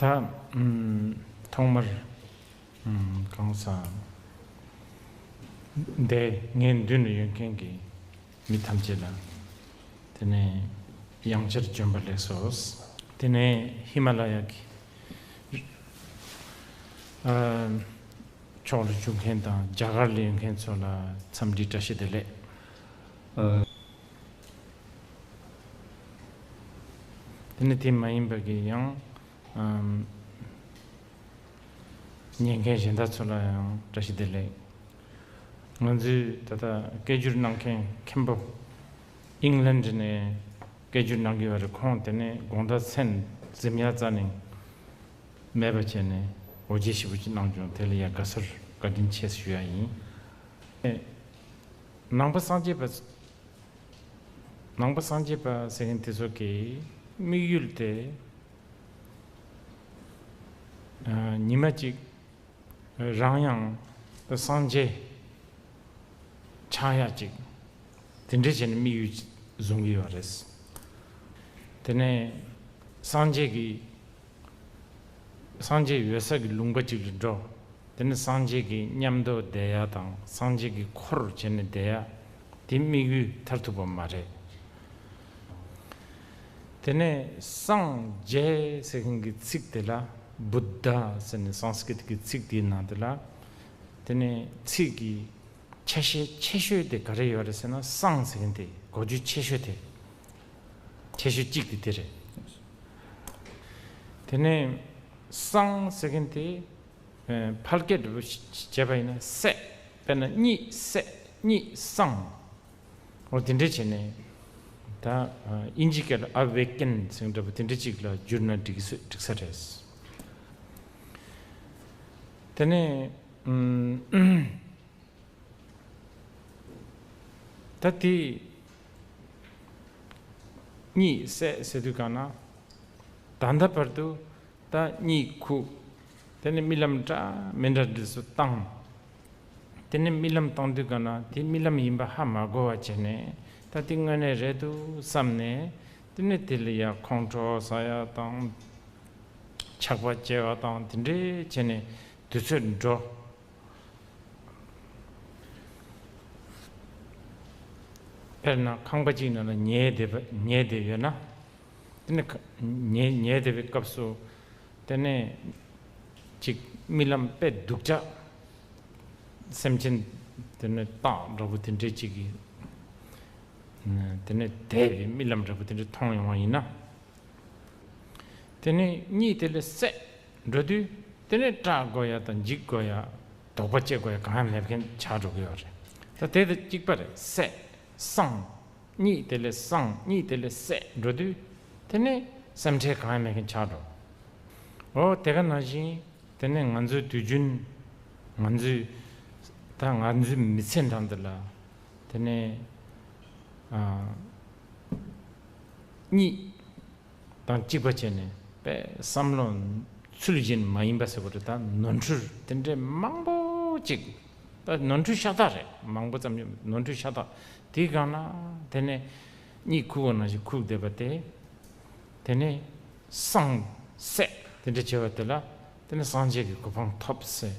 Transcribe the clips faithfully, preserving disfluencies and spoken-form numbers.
ད་ཨམ་ཐོག་མར་ཨམ་གང་ཟག་འདི་ངའི་མདུན་དུ་ཡོད་མཁན་གྱི་མི་ཐམས་ཅད་ལ་དེ་ནས་ཡང་བསྐྱར་བྱོན་པ་ལེགས་སོ། དེ་ནས་ཧི་མ་ལ་ཡ་གི་ཨ་ཕྱོགས་ལ་བཞུགས་མཁན་དང་རྒྱ་གར་ལ་ཡོད་མཁན་ཚོ་ལ་འཚམས་འདྲི་བཀྲ་ཤིས་བདེ་ལེགས། ཨ། དེ་ནི་དེ་མ་ཡིན་པ་གི་ཡང་ཨམ་ཉན་མཁན་གཞན་དག་ཚོ་ལ་ཡང་བཀྲ་ཤིས་བདེ་ལེགས། ང་ཚོས་ད་ལྟ་སྐད་སྒྱུར་གནང་མཁན་མཁན་པོ་ཨིང་ལན་ནས་སྐད་སྒྱུར་གནང་གི་ཡོད་རེད། ཁོང་དེ་ནས་དགོང་དག་མཚན་འཛིན་ཡ་རྩ་ནས་མེད་པ་བྱས་ནས་འོ་བརྒྱལ་ཞེ་པོ་ཅིག་གནང་བྱུང་། དེ་ལ་ཡ་དགའ་ཚོར་བཀའ་དྲིན་ཆེ་ཞུ་ཡ་ཡིན། ནང་པ་སངས་རྒྱས་པ། ནང་པ་སངས་རྒྱས་པ་ཟེར་མཁན་དེ་ཚོ་གི་དམིགས་ཡུལ་དེ། ཨ། ཉི་མ་གཅིག་རང་ཡང་སངས་རྒྱས་ཆགས་ཡ་གཅིག་དེ་འདྲ་བྱས་ནས་དམིགས་ཡུལ་བཟུང་གི་ཡོད་རེད། དེ་ནས་སངས་རྒྱས་ཀྱི་སངས་རྒྱས་ཡོད་ས་གི་ལུང་པ་ཅིག་ལ་འགྲོ། དེ་ནི་སངས་རྒྱས་ཀྱི་མཉམ་དུ་བསྡད་ཡ་དང་སངས་རྒྱས་ཀྱི་འཁོར་བྱས་ནས་བསྡད་ཡ་དེ་དམིགས་ཡུལ་མཐར་ཐུག་པ་མ་རེད། དེ་ནས་སངས་རྒྱས་ཟེར་མཁན་གྱི་ཚིག་དེ་ལ་བུདྡྷ་ཟེར་ནས་སཾ་སྐྲྀཏ་གི་ཚིག་དེའི་ནང་དེ་ལ་དེ་ནས་ཚིག་གི་ཆ་ཤས་ཆེ་ཤོས་དེ་ག་རེ་ཡོད་རེད་ཟེར་ན། སཾ་ཟེར་མཁན་དེ་གོ་རྒྱུ་ཆེ་ཤོས་དེ། ཆེ་ཤོས་གཅིག་དེ་དེ་རེད། དེ་ནས་སཾ་ཟེར་མཁན་དེ་ཨ་ཕལ་སྐད་འདྲ་པོ་ཞིག་བྱས་པ་ཡིན་ན་སད། དཔེར་ན་གཉིད་སད། གཉིད་སངས། འོ་དེ་འདྲ་བྱས་ནས་ད་ཨ་དབྱིན་ཇི་སྐད་ལ་ཨ་ཝེ་ཀེན་ཟེར་འདྲ་པོ་དེ་འདྲ་ཅིག་ལ་བསྒྱུར་ན་འགྲིག་གི་འགྲིག་ས་རེད། དེ་ནས་ཨམ། ད་དེ་གཉིད་སད་ཟེར་དུས་གང་ན། ད་ལྟ་བར་དུ་ད་གཉིད་ཁུག། དེ་ནས་རྨི་ལམ་འདྲ་མི་འདྲ་འདི་ཚོ་བཏང་། དེ་ནས་རྨི་ལམ་བཏང་དུས་གང་ན་དེ་རྨི་ལམ་ཡིན་པ་ཧ་མ་གོ་བ་བྱས་ནས། ད་དེ་དངོས་གནས་རེད་འདུག་བསམ་ནས། དེ་ནས་དེ་ལ་ཡ་ཁོང་ཁྲོ་ཟ་ཡ་དང་ཆགས་པ་སྐྱེ་བ་དང་དེ་འདྲས་བྱས་ནས་དུས་ཚོད་འགྲོ། དཔེར་ན་ཁང་པ་གཅིག་ནང་ལ་ཉལ་བསྡད་པ་ཉལ་བསྡད་ཡོད་ན། དེ་ནི་ཁ་ཉལ་ཉལ་བསྡད་པའི་སྐབས་སུ་དེ་ནས་ཅིག་རྨི་ལམ་དཔེ་སྡུག་ཅག་སེམས་ཅན་དེ་ནས་སྟག་འདྲ་པོ་དེ་འདྲས་ཅིག་གིས་དེ་ནས་དེད་པའི་རྨི་ལམ་འདྲ་པོ་དེ་འདྲས་མཐོང་ཡོང་བ་ཡིན་ན། དེ་ནས་གཉིད་དེ་ལས་སད་འགྲོ་དུས། དེ་ནས་སྐྲག་དགོས་ཡ་དང་འཇིགས་དགོས་ཡ། དོགས་པ་སྐྱེ་དགོས་ཡ་གང་ཡང་མེད་མཁན་ཆགས་འགྲོ་གི་ཡོད་རེད། ད་དེ་དང་གཅིག་པ་རེད། སད། སངས། གཉིད་དེ་ལས་སངས། གཉིད་དེ་ལས་སད་འགྲོ་དུས། དེ་ནས་སེམས་ཁྲལ་གང་ཡང་མེད་མཁན་ཆགས་འགྲོ། འོ་དེ་ག་ནང་བཞིན་དེ་ནས་ང་ཚོའི་དུས་རྒྱུན། ང་ཚོས་ད་ང་ཚོའི་མི་ཚེ་འདྲ་འདི་ལ་དེ་ནས་ཨ་གཉིད་དང་གཅིག་པ་བྱས་ནས་དཔེ་བསམ་བློ་ཚུལ་བཞིན་མ་ཡིན་པ་ཟེར་བ་རེད། ད་ནོར་འཁྲུལ་དེ་འདྲའི་མང་པོ་ཅིག་ད་ནོར་འཁྲུལ་ཤ་སྟག་རེད། མང་པོ་ཙམ་ཡོད། ནོར་འཁྲུལ་ཤ་སྟག་དེའི་སྒང་ལ་དེ་ནས་གཉིད་ཁུག་པ་ནང་བཞིན་ཁུག་བསྡད་པ་དེ། དེ་ནས་སངས་སད་དེ་འདྲ་བྱས་པ་དེ་ལ་དེ་ནས་སངས་རྒྱས་ཀྱི་གོ་འཕང་ཐོབ་ཟེར་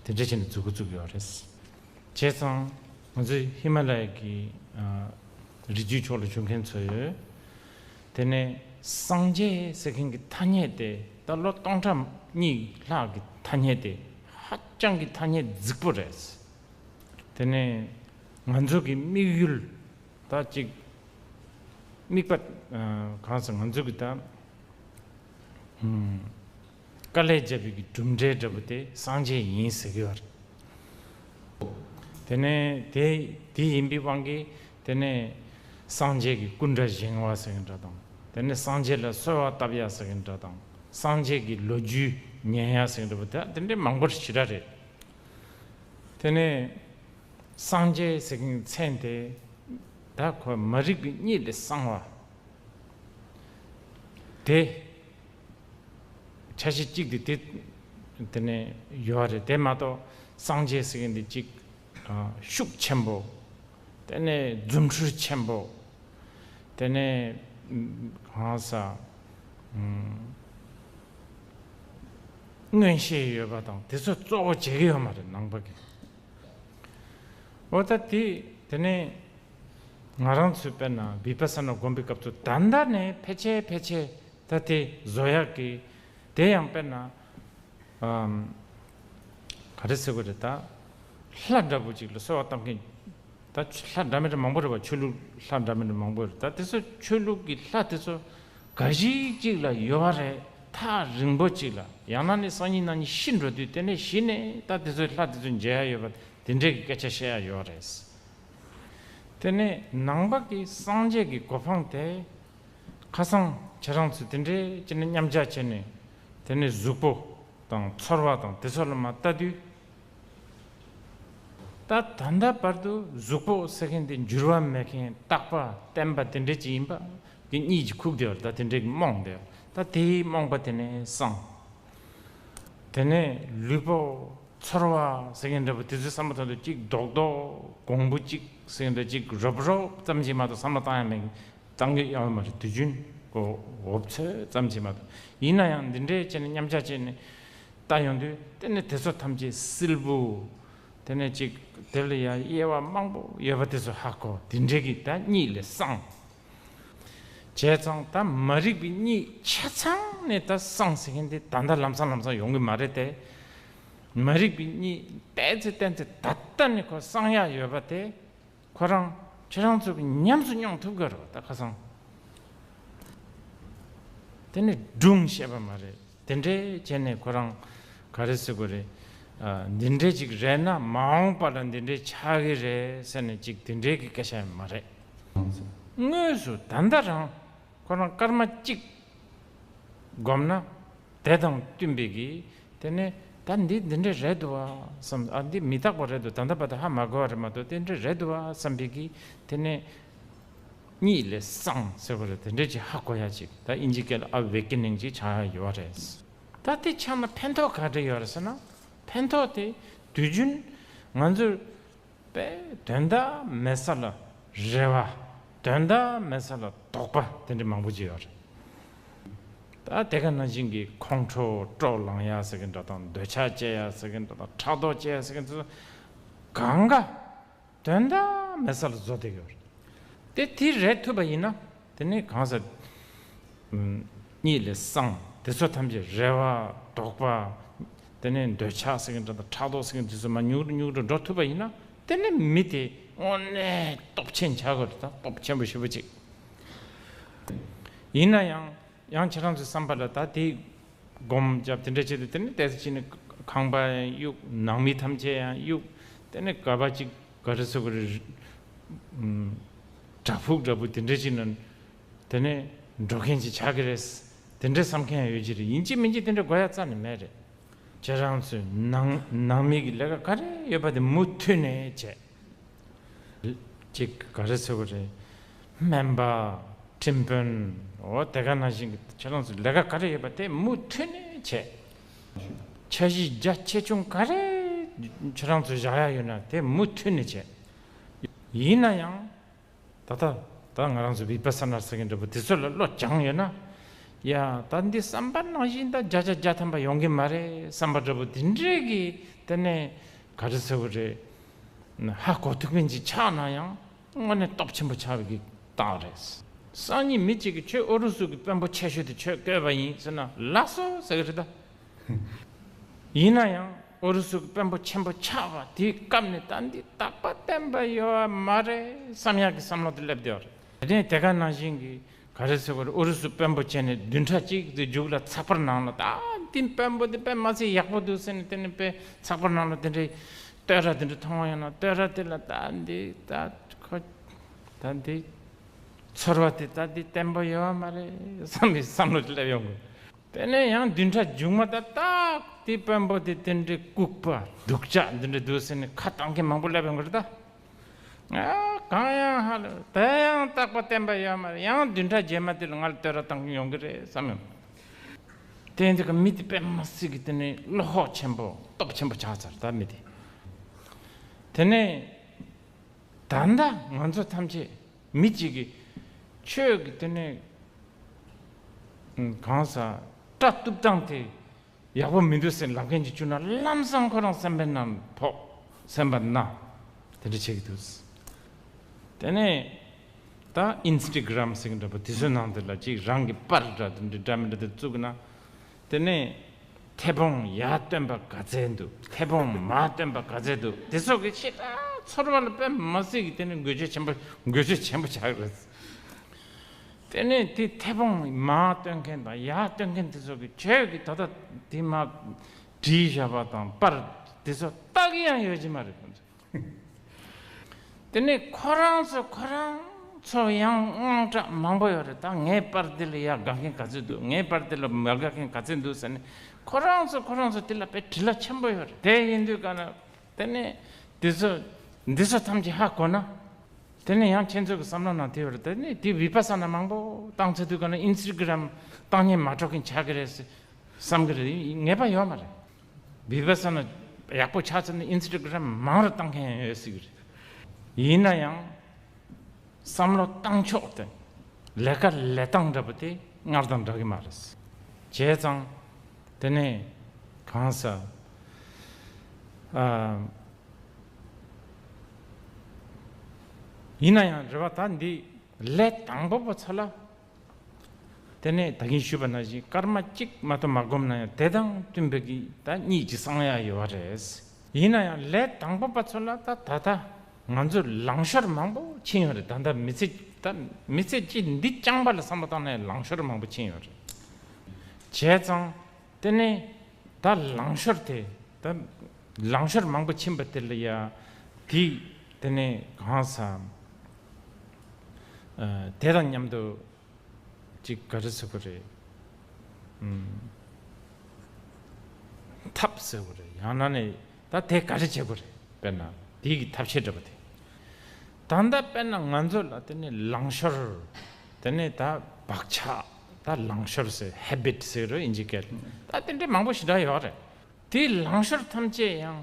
དེ་འདྲ་བྱས་ནས་མཛུབ་གུ་བཙུགས་ཡོད་རེད། བྱས་ཙང་ང་ཚོའི་ཧི་མ་ལ་ཡ་གི་ཨ་རི་རྒྱུད་ཕྱོགས་ལ་བཞུགས་མཁན་ཚོས་དེ་ནས་སངས་རྒྱས་ཟེར་མཁན་གྱི་ཐ་སྙད་དེ་ད་ལོ་སྟོང་ཕྲག་གཉིས་ལྷག་གི་ཐ་སྙད་དེ་ཧ་ཅང་གི་ཐ་སྙད་རྫིག་པོ་རེད། དེ་ནས་ང་ཚོ་གི་དམིགས་ཡུལ་ད་ཅིག་དམིགས་པ་ཨ་གང་ཟེར་ང་ཚོ་གི་ད་ཨམ། དཀའ་ལས་བརྒྱབ་པའི་གི་གྲུབ་འབྲས་འདྲ་པོ་དེ་སངས་རྒྱས་ཡིན་ཟེར་གི་ཡོད་རེད། དེ་ནས་དེ་དེ་ཡིན་པའི་དབང་གིས་དེ་ནས་སངས་རྒྱས་ཀྱི་སྐུ་འདྲ་བཞེངས་པ་ཟེར་གི་འདྲ་དང་། དེ་ནས་སངས་རྒྱས་ལ་གསོལ་བ་བཏབ་ཡ་ཟེར་གི་འདྲ་དང་། སངས་རྒྱས་ཀྱི་ལོ་རྒྱུས་ཉན་ཡ་ཟེར་གི་འདྲ་པོ་དེ་དེ་འདྲའི་མང་པོ་ཞེ་དྲག་རེད། དེ་ནས་སངས་རྒྱས་ཟེར་གི་མཚན་དེ་ད་ཁོ་མ་རིག་པའི་གཉིད་ལས་སངས་པ། དེ་ཆ་ཤས་གཅིག་དེ་དེ་དེ་ནས་ཡོད་རེད། དེ་མ་གཏོགས་སངས་རྒྱས་ཟེར་མཁན་དེ་གཅིག་ཨ་ཤུགས་ཆེན་པོ། དེ་ནས་རྫུ་འཕྲུལ་ཆེན་པོ། དེ་ནས་གང་ཟག་ཨམ་ མངོན་ཤེས་ཡོད་པ་དང་དེ་ཚོ་གཙོ་བོ་བྱེད་ཀྱི་ཡོད་མ་རེད་ནང་པ་གི། འོ་ད་དེ་དེ་ནས་ང་རང་ཚོས་དཔེར་ན་བི་པ་ས་ན་སྒོམ་པའི་སྐབས་སུ་ད་ལྟ་ནས་ཕལ་ཆེར་ཕལ་ཆེར་ད་དེ་བཟོ་ཡག་གི་དེ་ཡང་དཔེར་ན། ཨམ། ག་རེ་ཟེར་དགོས་རེད་ད། ལྷ་འདྲ་པོ་ཅིག་ལ་གསོལ་བ་བཏབ་མཁན། ད་ལྷ་འདྲ་མི་འདྲ་མང་པོ་རེད་བ། ཆོས་ལུགས་ལྷ་འདྲ་མི་འདྲ་མང་པོ་རེད། ད་དེ་ཚོ་ཆོས་ལུགས་ཀྱི་ལྷ་དེ་ཚོ་འགའ་ཞིག་ཅིག་ལ་ཡོད་པ་རེད། ཐག་རིང་པོ་ཅིག་ལ། ཡང་ན་ནི་སང་ཉིན་གནངས་ཉིན་ཤི་འགྲོ་དུས་དེ་ནས་གཞི་ནས་ད་དེ་ཚོའི་ལྷ་དེ་ཚོ་མཇལ་ཡ་ཡོད་པ་དེ་འདྲས་ཀྱི་སྐད་ཆ་བཤད་ཡ་ཡོད་རེད། དེ་ནས་ནང་པ་གི་སངས་རྒྱས་ཀྱི་གོ་འཕང་དེ། ཁ་སང་ཁྱེད་རང་ཚོ་དེ་འདྲའི་ཅི་ནས་མཉམ་བཞག་བྱས་ནས། དེ་ནས་གཟུགས་པོ་དང་ཚོར་བ་དང་དེ་ཚོ་ལ་མ་ལྟ་དུས། ད་ད་ལྟ་བར་དུ་གཟུགས་པོ་ཟེར་མཁན་དེ་འགྱུར་བ་མེད་མཁན་རྟག་པ་བརྟན་པ་དེ་འདྲའི་ཅིག་ཡིན་པ་གི་གཉིད་ཀྱིས་ཁུག་བསྡད་པ་རེད། ད་དེ་འདྲའི་རྨོངས་བསྡད་པ། ད་དེའི་རྨོངས་པ་དེ་ནས་སངས། དེ་ནས་ལུས་པོ་ཚོར་བ་ཟེར་མཁན་འདྲ་པོ་དེ་ཚོའི་བསམ་བློ་བཏང་དུས་གཅིག་རྡོག་རྡོག་གོང་བུ་གཅིག་ཟེར་མཁན་འདྲ། གཅིག་རོབ་རོབ་ཙམ་ཞིག་མ་གཏོགས་བསམ་བློ་བཏང་ཡ་མེད། བཏང་གི་ཡོད་མ་རེད། དུས་རྒྱུན་གོ་འོབ་ཚོད་ཙམ་ཞིག་མ་གཏོགས། ཡིན་ན་ཡང་འདི་འདྲའི་བྱས་ནས་མཉམ་བཞག་བྱས་ནས་ལྟ་ཡོང་དུས་དེ་ནས་དེ་ཚོ་ཐམས་ཅད་སིལ་བུ། དེ་ནས་ཅིག་དེ་ལ་ཡང་དབྱེ་བ་མང་པོ་ཡོད་པ་དེ་ཚོ་ཧ་གོ། དེ་འདྲའི་གི་ད་གཉིད་ལས་སངས། བྱས་ཙང་ད་མ་རིག་པའི་གཉིད་ཆ་ཚང་ནས་ད་སངས་ཟེར་མཁན་དེ་ད་ལྟ་ལམ་སང་ལམ་སང་ཡོང་གི་མ་རེད་དེ། མ་རིག་པའི་གཉིད་བལྟས་ཚེ་བལྟས་ཚེ་ད་ལྟ་ནས་ཁོ་སངས་ཡག་ཡོད་པ་དེ། ཁོ་རང་ཁྱེད་རང་ཚོ་གིས་ཉམས་སུ་མྱོང་ཐུབ་དགོས་རེད་བ། ད་ཁ་སང་དེ་ནི་སྒྲུང་བཤད་པ་མ་རེད། དེ་འདྲའི་བྱས་ནས་ཁོ་རང་ག་རེ་ཟེར་དགོས་རེད། ཨ། འདི་འདྲའི་ཅིག་རེད་ན་མ་འོངས་པ་ལ་འདི་འདྲའི་ཆགས་ཀྱི་རེད་ཟེར་ནས་ཅིག་དེ་འདྲའི་གི་སྐད་ཆ་མ་རེད། དངོས་སུ་ད་ལྟ་རང་ཁོ་རང་སྐར་མ་གཅིག་སྒོམ་ན། དེ་དང་བསྟུན་པའི་གི། དེ་ནས་ད་འདི་འདི་འདྲ་རེད་འདུག་བ་བསམ། ཨ། འདི་མི་རྟག་པ་རེད་འདུག་ད་ལྟ་བར་དུ་ཧ་མ་གོ་བ་རེད་མ་གཏོགས་དེ་འདྲ་རེད་འདུག་བ་བསམ་པའི་གི། དེ་ནས་གཉིད་ལས་སངས་ཟེར་བ་རེད། དེ་འདྲ་ཅིག་ཧ་གོ་ཡ་ཅིག་ད་ཨིན་ཇི་སྐད་ལ་ཨ་ཝེ་ཀེ་ནིང་ཅིག་ཆགས་ཡ་ཡོད་རེད། ད་དེ་ཆགས་ན་ཕན་ཐོགས་ག་འདྲ་ཡོད་རེད་ཟེར་ན། ཕན་ཐོགས་དེ་དུས་རྒྱུན་ང་ཚོར་པས་དོན་དག་མེད་ས་ལ་རེ་བ། དོན་དག་མེད་ས་ལ་དོགས་པ་དེ་འདྲ་མང་པོ་ཅིག་ཡོད་རེད། ད་དེ་ག་ནང་བཞིན་གྱི་ཁོང་ཁྲོ་སྤྲོ་ལངས་ཡ་ཟེར་གྱི་འདྲ་དང་། འདོད་ཆགས་སྐྱེ་ཡ་ཟེར་གྱི་འདྲ་དང་། ཕྲག་དོག་སྐྱེ་ཡ་ཟེར་གྱི་འདྲ་དང་། གང་ག་དོན་དག་མེད་ས་ལ་བཟོ་བསྡད་ཀྱི་ཡོད་རེད། དེ་དེ་རེད་ཐུབ་པ་ཡིན་ན། དེ་ནས་གང་ཟག་གཉིད་ལས་སངས། དེ་ཚོ་ཐམས་ཅད་རེ་བ། དོགས་པ། དེ་ནས་འདོད་ཆགས་ཟེར་གྱི་འདྲ་དང་། ཕྲག་དོག་ཟེར་གྱི་འདྲ། དེ་ཚོ་མར་ཉུང་རུ་ཉུང་རུ་འགྲོ་ཐུབ་པ་ཡིན་ན། དེ་ནས་མི་དེ་དངོས་གནས་སྟོབས་ཆེན་ཆགས་དགོས་རེད། ད་སྟོབས་ཆེན་པོ་ཞེ་པོ་ཅིག་ཡིན་ན་ཡང་། ཡང་ཁྱེད་རང་ཚོའི་བསམ་པ་ལ་ད་དེ་སྒོམ་རྒྱབ་དེ་འདྲ་བྱེད་དུས། དེ་ནས་ཏོག་ཙམ་ཅིག་ནས་ཁང་པ་ཡང་གཡུག་ནང་མི་ཐམས་ཅད་ཡང་གཡུག་དེ་ནས་ག་པ་ཅིག་ག་རེ་ཟེར་དགོས་རེད། ཨུམ། བྲག་ཕུག་འདྲ་པོ་དེ་འདྲ་ཅིག་ནང་དེ་ནས་འགྲོ་མཁན་ཅིག་ཆགས་ཀྱི་རེད། དེ་འདྲ་བསམ་མཁན་ཡང་ཡོད་ཀྱི་རེད། ཡིན་གཅིག་མིན་གཅིག་དེ་འདྲ་དགོས་ཡ་རྩ་ནས་མེད་རེད། ཁྱེད་རང་ཚོའི་ནང་ནང་མི་གི་ལས་ཀ་ག་རེ་ཡོད་པ་དེ་མུ་མཐུད་ནས་བྱས། ཅིག་ག་རེ་ཟེར་དགོས་རེད། སྨན་པ། ཁྲིམས་དཔོན། འོ་དེ་ག་ནང་བཞིན་གྱི་ཁྱེད་རང་ཚོ་ལས་ཀ་ག་རེ་ཡོད་པ་དེ་མུ་མཐུད་ནས་བྱས། འཆར་གཞི་རྒྱ་ཆེ་ཆུང་ག་རེ་ཁྱེད་རང་ཚོ་བཞག་ཡ་ཡོད་ན་དེ་མུ་མཐུད་ནས་བྱས། ཡིན་ན་ཡང་ད་ལྟ་ད་ང་རང་ཚོ་བི་པ་ས་ན་ཟེར་མཁན་འདྲ་པོ་དེ་ཚོ་ལ་བློ་སྦྱངས་ཡོད་ན། ཡ། ད་འདི་བསམ་པ་ནང་བཞིན་ད་བརྒྱ་ཆ་བརྒྱ་ཐམ་པ་ཡོང་གི་མ་རེད་བསམ་པ་འདྲ་པོ་དེ་འདྲས་ཀྱི་དེ་ནས་ག་རེ་ཟེར་དགོས་རེད། ཧ་གོ་ཐུབ་མཁན་ཅིག་ཆགས་ན་ཡང་དངོས་གནས་སྟོབས་ཆེན་པོ་ཆགས་པའི་གི་རྟགས་རེད། སང་ཉིན་མི་གཅིག་གིས་ཁྱོད་ཨུ་རུ་སུ་གི་དཔོན་པོ་ཆེ་ཤོས་དེ་ཁྱོད་བསྐོས་པ་ཡིན་ཟེར་ན་ལགས་སོ་ཟེར་གི་རེད་ད། ཡིན་ན་ཡང་ཨུ་རུ་སུ་གི་དཔོན་པོ་ཆེན་པོ་ཆགས་པ་དེའི་སྐབས་ནས་ད་འདི་རྟག་པ་བརྟན་པ་ཡོད་པ་མ་རེད་བསམ་ཡག་གི་བསམ་བློ་དེ་སླེབས་བསྡད་པ་རེད། དེ་ནས་དེ་ག་ནང་བཞིན་གྱི་ག་རེ་ཟེར་དགོས་རེད། ཨུ་རུ་སུ་དཔོན་པོ་བྱས་ནས་བདུན་ཕྲག་གཅིག་དེ་མཇུག་ལ་ཚགས་པར་ནང་ལ་ད་འདི་དཔོན་པོ་དེ་དཔེ་མ་ཚད་ཡག་པོ་འདུག་ཟེར་ནས། དེ་ནས་དཔེ་ཚགས་པར་ནང་ལ་དེ་འདྲའི་བསྟོད་ར་དེ་འདྲ་མཐོང་བ་ཡོང་ན། བསྟོད་ར་དེ་ལ་ད་འདི་ད་ཁོ་ད་འདི་ཚོར་བ་དེ་ད་འདི་བརྟན་པོ་ཡོད་པ་མ་རེད་བསམ་པའི་བསམ་བློ་དེ་སླེབས་ཡོང་གི། དེ་ནས་ཡང་བདུན་ཕྲག་མཇུག་མ་ད་ཏག་དེ་དཔོན་པོ་དེ་དེ་འདྲའི་ལྐུགས་པ་སྡུག་ཅག་འདི་འདྲ་འདུག་ཟེར་ནས་ཁ་བཏང་མཁན་མང་པོ་སླེབས་ཡོང་གི་རེད་ད། ཨ། གང་ཡང་ཧ་ལས་དེ་ཡང་རྟག་པ་བརྟན་པ་ཡོད་མ་རེད། ཡང་བདུན་ཕྲག་རྗེས་མ་དེ་ལ་ང་ལ་བསྟོད་ར་བཏང་མཁན་ཡོང་གི་རེད་བསམ་ཡོང་། དེ་འདི་ག་མི་དེ་དཔེ་མ་སྲིད་ཀྱི་དེ་ནས་བློ་ཁོག་ཆེན་པོ་སྟོབས་ཆེན་པོ་ཆགས་ཚར་ད་མི་དེ། དེ་ནས་ད་ལྟ་ང་ཚོ་ཐམས་ཅད་མི་གཅིག་གིས་ཁྱོད་ཀྱི་དེ་ནས་གང་ཟག་སྐྲ་གཏུབ་སྟངས་དེ་ ཡག་པོ་མི་འདུག་ཟེར་ལབ་མཁན་ཅིག་བྱུང་ན་ལམ་སང་ཁོ་རང་སེམས་པའི་ནང་ཕོག་སེམས་པ་ན་དེ་འདྲ་བྱེད་ཀྱི་འདུག་དེ་ནས་ད་ཨིན་སི་ཊ་གྷི་རམ་ཟེར་གྱི་འདྲ་པོ་དེ་ཚོའི་ནང་དེ་ལ་ཅིག་རང་གི་པར་འདྲ་དེ་འདྲ་འདྲ་མི་འདྲ་དེ་བཙུགས་ན། དེ་ནས་མཐེ་བོང་ཡར་སྟོན་པ་ག་ཚད་འདུག་མཐེ་བོང་མར་སྟོན་པ་ག་ཚད་འདུག་དེ་ཚོ་གི་ཞེ་དྲག་ཚོར་བ་ལ་དཔེ་མ་སྲིད་ཀྱི་དེ་ནས་འགུལ་སྐྱོད་ཆེན་པོ་འགུལ་སྐྱོད་ཆེན་པོ་ཆགས་རེད། དེ་ནས་དེ་མཐེ་བོང་མར་སྟོན་མཁན་དང་ཡར་སྟོན་མཁན་དེ་ཚོ་གི་ཁྱོད་ཀྱིས་ད་ལྟ་དེ་མ་བྲིས་བཞག་པ་དང་པར་དེ་ཚོ་བལྟ་གི་ཡང་ཡོད་ཀྱི་མ་རེད། དེ་ནས་ཁོ་རང་ཚོ་ཁོ་རང་ཚོ་ཡང་དངངས་སྐྲག་མང་པོ་ཡོད་རེད། ད་ངའི་པར་འདི་ལ་ཡ་དགའ་མཁན་ག་ཚོད་འདུག་ངའི་པར་འདི་ལ་མ་དགའ་མཁན་ག་ཚོད་འདུག་ཟེར་ནས་ཁོ་རང་ཚོ་ཁོ་རང་ཚོ་དེ་ལ་དཔེ་དྲི་ལ་ཆེན་པོ་ཡོད་རེད། དེ་ཡིན་དུས་ག་ན་དེ་ནས་འདི་ཚོ་འདི་ཚོ་ཐམས་ཅད་ཧ་གོ་ན། དེ་ནས་ཡང་ཁྱེད་ཚོ་གི་བསམ་བློ་ནང་དེ་ཡོད་རེད། དེ་ནས་དེ་བི་པ་ས་ན་མང་པོ་བཏང་ཚར་དུས་ག་ན་ཨིན་སི་ཊ་གྷི་རམ་བཏང་སྙིང་མ་བྲོ་མཁན་ཆགས་ཀྱི་རེད་ཟེར་བསམ་གྱི་རེད། ངེས་པ་ཡོད་མ་རེད། བི་བི་ས་ན་ཡག་པོ་ཆགས་ཚར་ན་ཨིན་སི་ཊ་གྷི་རམ་མང་རུ་བཏང་མཁན་ཡོད་སྲིད་ཀྱི་རེད། ཡིན་ན་ཡང་བསམ་བློ་བཏང་ཕྱོགས་དེ་ལས་ཀ་ལས་སྟངས་འདྲ་པོ་དེ་སྔར་དང་འདྲ་གི་མ་རེད། བྱས་ཙང་དེ་ནས་གང་ཟག་ཨ། ཡིན་ན་ཡང་རེ་བ་ད་འདི་ལས་དང་པོ་པོ་ཚོ་ལ། དེ་ནས་ད་གིན་ཞུས་པ་ནང་བཞིན་སྐར་མ་གཅིག་མ་གཏོགས་མ་བསྒོམས་ན་ཡང་དེ་དང་བསྟུན་པའི་གི་ད་གཉིད་ཀྱི་སང་ཡ་ཡོད་རེད། ཡིན་ན་ཡང་ལས་དང་པོ་པ་ཚོ་ལ་ད་ད་ལྟ་ང་ཚོ་ལང་ཤོར་མང་པོ་ཕྱིན་ཡོད་རེད། ད་ལྟ་མི་ཚེ་ད་མི་ཚེ་གཅིག་འདི་རྐྱང་པ་ལ་བསམ་བློ་བཏང་ན་ཡང་ལང་ཤོར་མང་པོ་ཕྱིན་ཡོད་རེད། བྱས་ཙང་དེ་ནས་ད་ལང་ཤོར་དེ་ད་ལང་ཤོར་མང་པོ་ཕྱིན་པ་དེ་ལ་ཡ་དེ་དེ་ནས་གང་ཟག་ཨ། དེ་དང་མཉམ་དུ་ཅིག་ག་རེ་ཟེར་དགོས་རེད། ཨུམ། ཐབས་ཟེར་དགོས་རེད། ཡང་ན་ནི་ད་དེ་ག་རེ་བྱེད་དགོས་རེད། དཔེར་ན་དེ་གི་ཐབས་ཤེས་འདྲ་པོ་དེ། ད་ལྟ་དཔེར་ན་ང་ཚོ་ལ་དེ་ནི་ལང་ཤོར། དེ་ནི་ད་བག་ཆགས། ད་ལང་ཤོར་ཟེར་ཧེ་བིཊ་ཟེར་རོ་དབྱིན་ཇི་སྐད། ད་དེ་འདྲའི་མང་པོ་ཞེ་དྲག་ཡོད་རེད། དེ་ལང་ཤོར་ཐམས་ཅད་ཡང་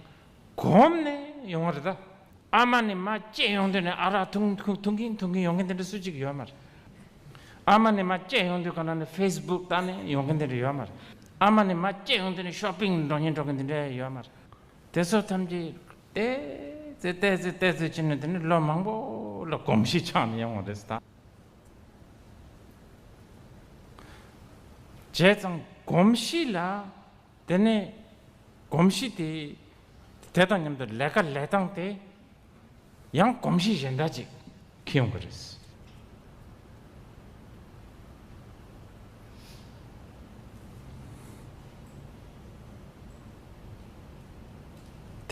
གོམས་ནས་ཡོང་བ་རེད་ད། ཨ་མ་ནས་མར་སྐྱེས་ཡོང་དུས་ནས་ཨ་རག་འཐུང་འཐུང་འཐུང་གིན་འཐུང་གིན་ཡོང་མཁན་དེ་འདྲ་སུ་གཅིག་ཡོད་མ་རེད། ཨ་མ་ནས་མར་སྐྱེས་ཡོང་དུས་ག་ན་ནས་ཕེ་སི་བུག་བལྟས་ནས་ཡོང་མཁན་དེ་འདྲ་ཡོད་མ་རེད། ཨ་མ་ནས་མར་སྐྱེས་ཡོང་དུས་ནས་ཤོ་པིང་འགྲོ་མཁན་འགྲོ་མཁན་དེ་འདྲ་ཡོད་མ་རེད། དེ་ཚོ་ཐམས་ཅད་བལྟས་ཚེ་བལྟས་ཚེ་བལྟས་ཚེ་བྱས་ནས་དེ་ནས་ལོ་མང་པོ་ལ་གོམས་གཤིས་ཆགས་ནས་ཡོང་བ་རེད་ད། བྱས་ཙང་གོམས་གཤིས་ལ། དེ་ནས་གོམས་གཤིས་དེ། དེ་དང་མཉམ་དུ་ལས་ཀ་ལས་སྟངས་དེ་ཡང་གོམས་གཤིས་གཞན་དག་ཅིག་འཁྱེར་ཡོང་གི་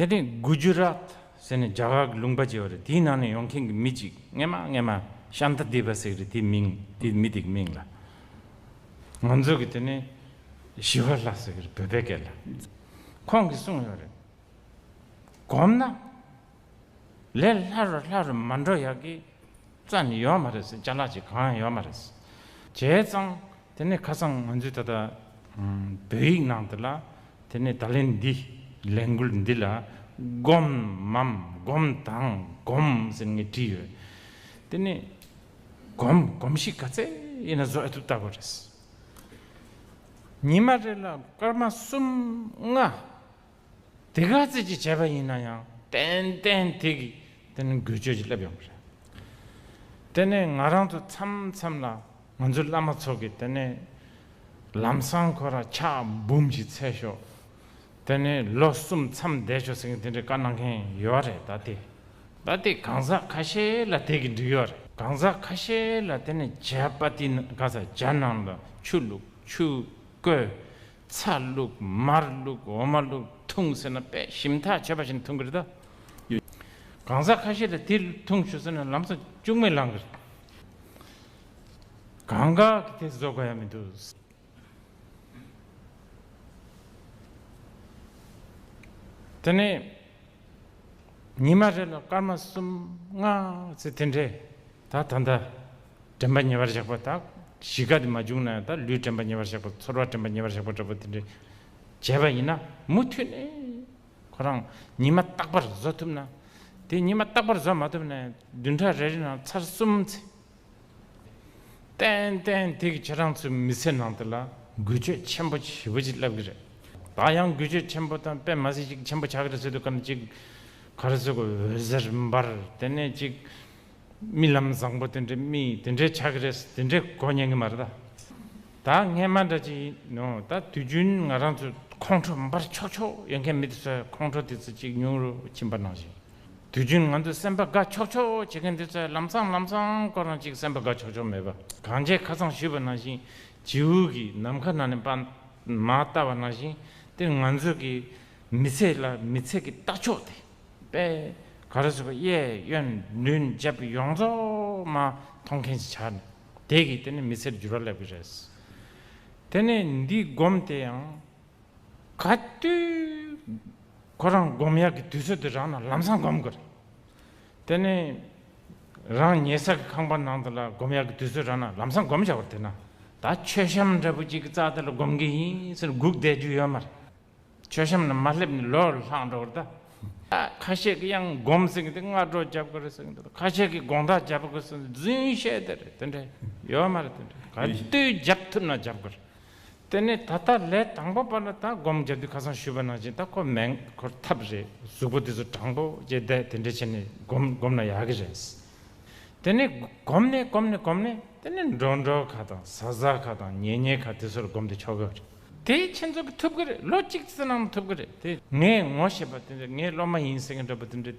རེད། དེ་ནས་གུ་ཇུ་རཱཏ་ཟེར་ནས་རྒྱ་གར་གྱི་ལུང་པ་ཅིག་ཡོད་རེད། དེའི་ནང་ནས་ཡོང་མཁན་གྱི་མི་ཅིག་སྔས་མ་སྔས་མ་ཤཱནྟ་དི་པ་ཟེར་གྱི་རེད། དེའི་མིང་དེའི་མི་དེ་གི་མིང་ལ། ང་ཚོ་གི་དེ་ནས་ཞི་བ་ལྷ་ཟེར་གི་རེད། བོད་པའི་སྐད་ལ། ཁོང་གིས་གསུངས་ཡོད་རེད། གོམས་ན་ལས་སླ་རུ་སླ་རུ་མ་འགྲོ་ཡག་གི་རྩ་ནས་ཡོད་མ་རེད་ཟེར། ཅ་ལག་ཅིག་གང་ཡང་ཡོད་མ་རེད་ཟེར། བྱས་ཙང་དེ་ནས་ཁ་སང་ང་ཚོས་ད་ལྟ་བོད་ཡིག་ནང་དུ་ལ་དེ་ནས་ད་ལན་འདི་ལས་འགུལ་འདི་ལ་སྒོམ་མམ་སྒོམ་དང་སྒོམ་ཟེར་ངས་བྲིས་ཡོད། དེ་ནས་གོམས་གོམས་གཤིས་ག་ཚད་ཡིན་ན་བཟོ་ཐུབ་ལྟ་བུ་རེད། ཉི་མ་རེ་ལ་སྐར་མ་གསུམ་ལྔ་དེ་ག་ཚད་ཅིག་བྱས་པ་ཡིན་ན་ཡང་ཏན་ཏན་དེ་གི་དེ་ནི་འགུལ་སྐྱོད་ཅིག་སླེབས་ཡོང་གི་རེད། དེ་ནས་ང་རང་ཚོ་མཚམས་མཚམས་ལ་ང་ཚོའི་བླ་མ་ཚོ་གིས་དེ་ནས་ལམ་སང་ཁོ་ར་ཕྱག་འབུམ་ཞིག་འཚལ་ཤོག་དེ་ནས་ལོ་གསུམ་མཚམས་བསྡད་ཤོག་ཟེར་མཁན་དེ་འདྲའི་བཀའ་གནང་མཁན་ཡོད་རེད། ད་དེ་ད་དེ་གང་ཟག་ཁ་ཤས་ལ་དེ་གི་འགྲིག་ཡོད་རེད། གང་ཟག་ཁ་ཤས་ལ་དེ་ནས་ཇ་པ་ཏི་ག་ས་ཇ་ནང་ལ་ཆུ་བླུགས། ཆུ་བསྐོལ། ཚྭ་བླུགས། མར་བླུགས། འོ་མ་བླུགས། འཐུང་ཟེར་ན་དཔེ་ཞིམ་ཐག་ཆོད་པ་ཞིག་འཐུང་གི་རེད་ད། གང་ཟག་ཁ་ཤས་ལ་དེ་འཐུང་ཤོག་ཟེར་ན་ལམ་སང་ལྕུག་མས་ལངས་གི་རེད། གང་ག་གི་དེ་བཟོ་དགོས་ཡ་མི་འདུག་དེ་ནས་ཉི་མ་རེ་ལ་སྐར་མ་གསུམ་ལྔ་ཙམ་དེ་འདྲས་ད་ད་ལྟ་དྲན་པ་ཉེ་བར་བཞག་པ། ད་གཞིས་ཀ་དེ་མ་བྱུང་ན་ཡང་ད་ལུས་དྲན་པ་ཉེ་བར་བཞག་པ། ཚོར་བ་དྲན་པ་ཉེ་བར་བཞག་པ་འདྲ་པོ་དེ་འདྲས་བྱས་པ་ཡིན་ན་མུ་མཐུད་ནས་ཁོ་རང་ཉི་མ་རྟག་པར་བཟོ་ཐུབ་ན། དེ་ཉི་མ་རྟག་པར་བཟོ་མ་ཐུབ་ན་ཡང་བདུན་ཕྲག་རེ་རེ་ནང་ཚར་གསུམ་ཙམ། ཏན་ཏན་དེ་གི་ཁྱེད་རང་ཚོའི་མི་ཚེ་ནང་དུ་ལ་འགུལ་སྐྱོད་ཆེན་པོ་ཞེ་པོ་ཅིག་སླེབས་ཀྱི་རེད། ད་ཡང་འགུལ་སྐྱོད་ཆེན་པོ་དང་དཔེ་མ་སྲིད་ཅིག་ཆེན་པོ་ཆགས་ཀྱི་རེད་ཟེར་དུས་ག་ནས་ཅིག་ག་རེ་ཟེར་དགོས། འོད་ཟེར་འབར། དེ་ནས་ཅིག་རྨི་ལམ་བཟང་པོ་དེ་འདྲའི་རྨི་དེ་འདྲའི་ཆགས་ཀྱི་རེད། དེ་འདྲའི་གོ་ཉན་གྱི་མ་རེད་ད། ད་སྔས་མ་འདྲ་ཅིག་ཡིན་ནོ། ད་དུས་རྒྱུན་ང་རང་ཚོ་ཁོང་ཁྲོ་འབར་ཆོག་ཆོག་ཡོད་མཁན་མི་དེ་ཚོའི་ཁོང་ཁྲོ་དེ་ཚོ་ཅིག་ཉུང་རུ་ཕྱིན་པ་ནང་བཞིན། དུས་རྒྱུན་ང་ཚོས་སེམས་པ་དགའ་ཆོག་ཆོག་བྱེད་མཁན་དེ་ཚོ་ལམ་སང་ལམ་སང་ཁོ་རང་ཅིག་སེམས་པ་དགའ་ཆོག་ཆོག་མེད་པ། གང་བྱས་ཁ་སང་ཞུས་པ་ནང་བཞིན་བྱིའུ་གིས་ནམ་མཁའ་ནང་ནས་པ་མར་ལྟ་བ་ནང་བཞིན་དེ་ང་ཚོ་གི་མི་ཚེ་ལ་མི་ཚེ་གི་ལྟ་ཕྱོགས་དེ་དཔེ་ག་རེ་ཟེར་བ། གཡས་གཡོན་མདུན་རྒྱབ་ཡོངས་རྫོགས་མ་མཐོང་མཁན་ཞིག་ཆགས་ནས། དེ་གིས་དེ་ནི་མི་ཚེར་འགྱུར་བ་སླེབས་ཀྱི་རེད། དེ་ནས་འདི་སྒོམ་དེ་ཡང་། ག་དུས་ཁོ་རང་སྒོམ་ཡག་གི་དུས་ཚོད་དེ་རག་ན་ལམ་སང་སྒོམ་དགོས་རེད། དེ་ནས་རང་ཉལ་ས་གི་ཁང་པ་ནང་དུ་ལ་སྒོམ་ཡག་གི་དུས་ཚོད་རག་ན་ལམ་སང་སྒོམ་བྱ་བར། དེ་ན་ད་མཆོད་བཤམས་འདྲ་པོ་ཅིག་གི་རྩ་དེ་ལ་སྒོམ་གི་ཡིན་ཟེར་སྒུག་བསྡད་རྒྱུ་ཡོད་མ་རེད། མཆོད་བཤམས་ལ་མ་སླེབས་ནས་ལོ་ལྷག་འགྲོ་བར་ད། ཁ་ཤས་ཀྱིས་ཡང་སྒོམ་ཟེར་གི་འདུག་སྔ་དྲོ་རྒྱབ་དགོས་རེད་ཟེར་གི་འདུག་ཁ་ཤས་ཀྱིས་དགོང་དག་རྒྱབ་དགོས་ཟེར་རྫུན་བཤད་དེ་རེད། དེ་འདྲ་ཡོད་མ་རེད། དེ་འདྲ་ག་དུས་རྒྱབ་ཐུབ་ན་རྒྱབ་དགོས་རེད། དེ་ནས་ད་ལྟ་ལས་དང་པོ་པ་ལ་ད་སྒོམ་རྒྱབ་དུས་ཁ་སང་ཞུས་པ་ནང་བཞིན་ད་ཁོ་མེད། ཁོར་ཐབས་རེད། གཟུགས་པོ་དེ་ཚོ་དྲང་པོ་བྱས་བསྡད་དེ་འདྲ་བྱས་ནས་སྒོམ་སྒོམ་ན་ཡག་གི་རེད། དེ་ནས་སྒོམ་ནས་སྒོམ་ནས་སྒོམ་ནས་དེ་ནས་འགྲོ་འགྲོ་ཁ་དང་ཟ་ཟ་ཁ་དང་ཉལ་ཉལ་ཁ་དེ་ཚོར་སྒོམ་དེ་ཆོག་གི་རེད། དེ་ཁྱེད་ཚོ་གི་ཐུབ་གི་རེད། ལོ་གཅིག་ཙམ་ནང་ཐུབ་གི་རེད། དེ་ངས་ངོ་ཤེས་པ་དེ་འདྲ། ངའི་སློབ་མ་ཡིན་ཟེར་མཁན་འདྲ་པོ་དེ་འདྲ།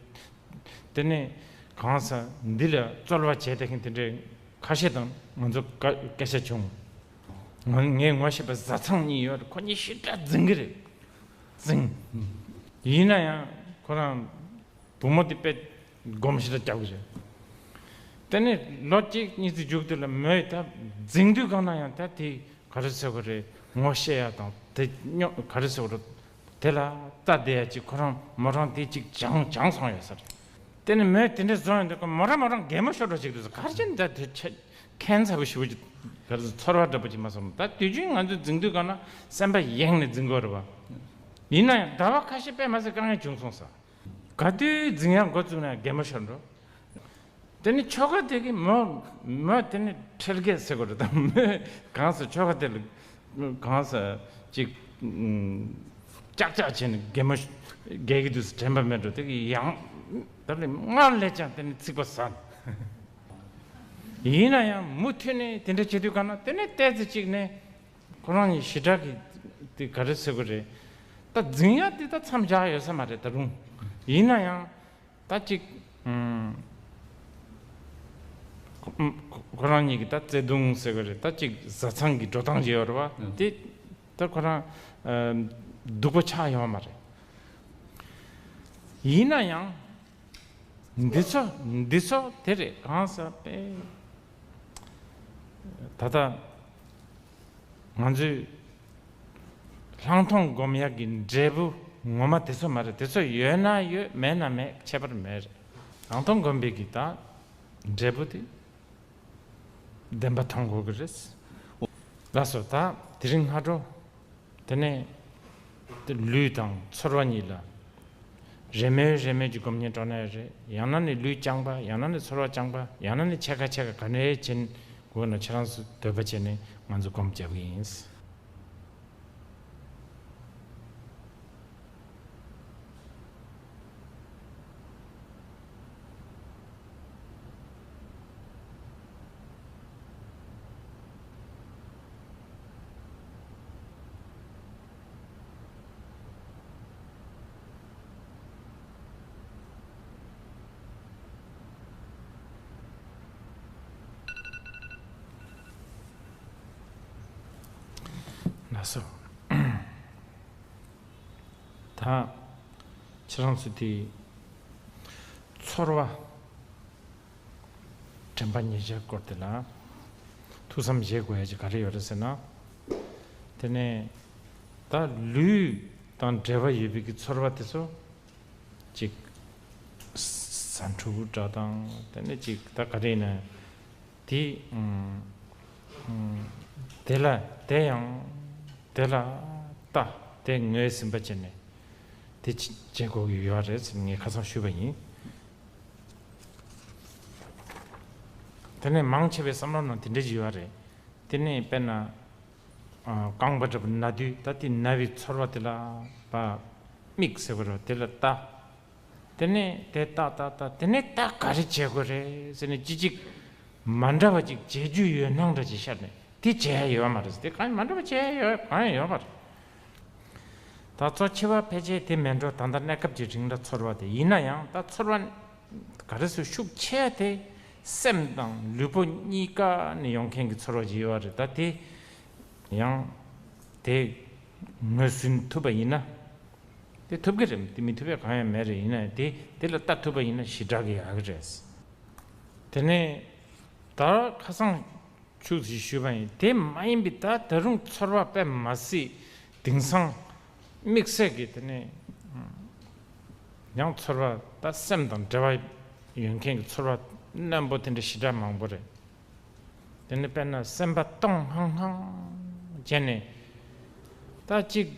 དེ་ནས་གང་ཟག་འདི་ལ་རྩོལ་བ་བྱས་བསྡད་མཁན་དེ་འདྲའི་ཁ་ཤས་དང་ང་ཚོ་སྐད་ཆ་བྱུང་། ང་ངའི་ངོ་ཤེས་པ་བཟའ་ཚང་གཉིས་ཡོད་རེད། ཁོ་གཉིས་ཞེ་དྲག་འཛིང་གི་རེད། འཛིང་། ཡིན་ན་ཡང་ཁོ་རང་བུ་མོ་དེ་དཔེ་སྒོམ་ཞེ་དྲག་རྒྱབ་གི་རེད། དེ་ནས་ལོ་གཅིག་གཉིས་ཙམ་མཇུག་དེ་ལ་མོས་ད་འཛིང་དུས་གང་ན་ཡང་ད་དེ་ག་རེ་ཟེར་དགོས་རེད། ངོ་ཤེས་ཡ་དང་དེ་སྙོ་ག་རེ་ཟེར་དགོས་རེད། དེ་ལ་ལྟ་བསྡད་ཡ་ཅིག་ཁོ་རང་མོ་རང་དེ་ཅིག་སྦྱངས་སྦྱངས་སོང་ཡོད་ས་རེད། དེ་ནས་མོས་དེ་འདྲ་བཟོ་ཡོང་དུས་ཁོ་མོ་རང་མོ་རང་གད་མོ་ཤོར་འགྲོ་ཅིག་འདུག་ག་རེ་བྱས་ནས་ད་དེ་ཆ་ཁྱད་མཚར་པོ་ཞེ་པོ་ཅིག་ག་རེ་ཟེར། ཚོར་བ་འདྲ་པོ་ཅིག་མ་སོང་། ད་དུས་རྒྱུན་ང་ཚོས་འཛིང་དུས་གང་ན་སེམས་པ་ཡེངས་ནས་འཛིང་དགོས་རེད་བ། ཡིན་ན་ཡང་ཟླ་བ་ཁ་ཤས་དཔེ་མ་སྲིད་དཀའ་ངལ་བྱུང་སོང་ས། ག་དུས་འཛིང་ཡག་འགོ་བཙུགས་ན་གད་མོ་ཤོར་འགྲོ། དེ་ནི་ཁྱོ་ག་དེ་གིས་མོ་མོ་དེ་ནི་ཁྲེལ་གེ་ཟེར་དགོས་རེད་དམ། མོས་གང་ཟེར་ཁྱོ་ག་དེ་ལ་གང་ཟེར་ཅིག་ཨུམ་ཅག་ཅག་བྱས་ནས་གད་མོ་གད་ཀྱི་དུས་སུ་དྲན་པ་མེད་འགྲོ། དེ་གིས་ཡང་ད་ལས་སྔར་ལས་ཀྱང་དེ་ནི་ཚིག་པ་ཟ། ཡིན་ན་ཡང་མུ་མཐུད་ནས་དེ་འདྲ་བྱེད་དུས་གང་ན་དེ་ནི་ཏོག་ཙམ་ཅིག་ནས་ཁོ་རང་གཉིས་ཞེ་དྲག་གི་དེ་ག་རེ་ཟེར་དགོས་རེད། ད་འཛིང་ཡག་དེ་ད་མཚམས་བཞག་ཡོད་ས་མ་རེད་ད་རུང་། ཡིན་ན་ཡང་། ད་ཅིག་ཨུམ། ཁོ་ཁོ་རང་གཉིས་ཀྱི་ད་བརྩེ་དུང་ཟེར་གི་རེད། ད་ཅིག་བཟའ་ཚང་གི་འགྲོ་སྟངས་ཅིག་ཡོད་རེད་བ། ཨུམ། དེ་ད་ཁོ་རང་ཨམ་སྡུག་པོ་ཆགས་ཡོད་མ་རེད། ཡིན་ན་ཡང་འདི་ཚོ་འདི་ཚོ་དེ་རེད། གང་ཟག་པས་ད་ལྟ། ང་ཚོས་ལྷག་མཐོང་སྒོམ་ཡག་གི་འབྲས་བུ་ངོ་མ་དེ་ཚོ་མ་རེད། དེ་ཚོ་ཡོད་ན་ཡོད། མེད་ན་མེད། ཁྱད་པར་མེད་རེད། ལྷག་མཐོང་སྒོམ་པའི་གི་ད་འབྲས་བུ་དེ་བདེན་པ་མཐོང་དགོས་ཀྱི་རེད། ལགས་སོ། ད་དེ་རིང་སྔ་དྲོ། དེ་ནས་དེ་ལུས་དང་ཚོར་བ་གཉིས་ལ་རེ་མོས་རེ་མོས་ཀྱི་སྒོམ་ཉེན་སྤྲོ་ན་ཡང་རེད། ཡང་ན་ནི་ལུས་རྐྱང་པ། ཡང་ན་ནི་ཚོར་བ་རྐྱང་པ། ཡང་ན་ནི་ཕྱེད་ཀ་ཕྱེད་ཀ་ག་ནས་བྱེད་དགོས་ན་ཁྱེད་རང་ཚོ་འདོད་པ་བྱས་ནས་ང་ཚོ་སྒོམ་རྒྱབ་ཀྱི་ཡིན། ལགས་སོ། ད་ཁྱེད་རང་ཚོ་དེ་ཚོར་བ་དྲན་པ་ཉེར་བཞག་སྐོར་དེ་ལ་ཐུགས་བསམ་བཞེས་དགོས་ཡ་ཅིག་ག་རེ་ཡོད་རེད་ཟེར་ན། དེ་ནས་ད་ལུས་དང་འབྲེལ་བ་ཡོད་པའི་གི་ཚོར་བ་དེ་ཚོ་ཅིག་ཟ་འཕྲུག་འདྲ་དང་། དེ་ནས་ཅིག་ད་ག་རེ་ཡིན་ན། དེ་ཨུམ་ཨུམ་དེ་ལ་དེ་ཡང་དེ་ལ་ལྟ། དེ་ངོས་ཟིན་པ་བྱས་ནས་དེ་བྱེད་དགོས་ཀྱི་ཡོད་རེད་ཟེར་ངས་ཁ་སང་ཞུས་པ་ཡིན། དེ་ནས་མང་ཆེ་བའི་བསམ་བློ་ནང་དེ་འདྲ་ཞིག་ཡོད་རེད། དེ་ནས་དཔེར་ན། རྐང་པ་འདྲ་པོ་ན་དུས་ད་དེ་ན་བའི་ཚོར་བ་དེ་ལ་བ་མིག་ཟེར་བ་རེད་བ། དེ་ལ་ལྟ། དེ་ནས་དེ་ལྟ་ལྟ་ལྟ་དེ་ནས་ད་ག་རེ་བྱེད་དགོས་རེད་ཟེར་ནས་ཅི་ཅིག་མ་འདྲ་བ་ཅིག་བྱེད་རྒྱུ་ཡོད་སྣང་འདྲ་ཅིག་ཤར་ནས་དེ་བྱེད་ཡ་ཡོད་མ་རེད། དེ་གང་ཡང་མ་འདྲ་བ་བྱེད་ཡ་ཡོད་གང་ཡང་ཡོད་མ་རེད། ད་གཙོ་ཆེ་བ་ཕལ་ཆེར་དེ་མེད་འགྲོ། ད་ལྟ་གནས་སྐབས་ཀྱི་རིང་ལ་ཚོར་བ་དེ་ཡིན་ན་ཡང་ད་ཚོར་བ་ག་རེ་ཟེར་ཤུགས་ཆེ་དེ་སེམས་དང་ལུས་པོ་གཉིས་ཀ་ནས་ཡོང་མཁན་གྱི་ཚོར་བ་ཅིག་ཡོད་པ་རེད། ད་དེ་ཡང་དེ་ངོས་ཟིན་ཐུབ་པ་ཡིན་ན་དེ་ཐུབ་ཀྱི་རེད། དེ་མི་ཐུབ་པའི་གང་ཡང་མེད་རེད། ཡིན་ན་ཡང་དེ་དེ་ལ་ལྟ་ཐུབ་པ་ཡིན་ན་ཞེ་དྲག་གི་ཡག་གི་རེད། དེ་ནས་ད་ཁ་སང་ཆུ་ཞིག་ཞུས་པ་ཡིན། དེ་མ་ཡིན་པའི་ད་ད་རུང་ཚོར་བ་དཔེ་མ་སྲིད་དེང་སང་དམིགས་བསལ་གྱི་དེ་ནས་ཡང་ཚོར་བ་ད་སེམས་དང་འབྲེལ་བ་ཡོད་མཁན་གྱི་ཚོར་བ་རྣོན་པོ་དེ་འདྲ་ཞེ་དྲག་མང་པོ་རེད། དེ་ནས་དཔེར་ན་སེམས་པ་སྟོང་ཧང་ཧང་བྱས་ནས་ད་ཅིག་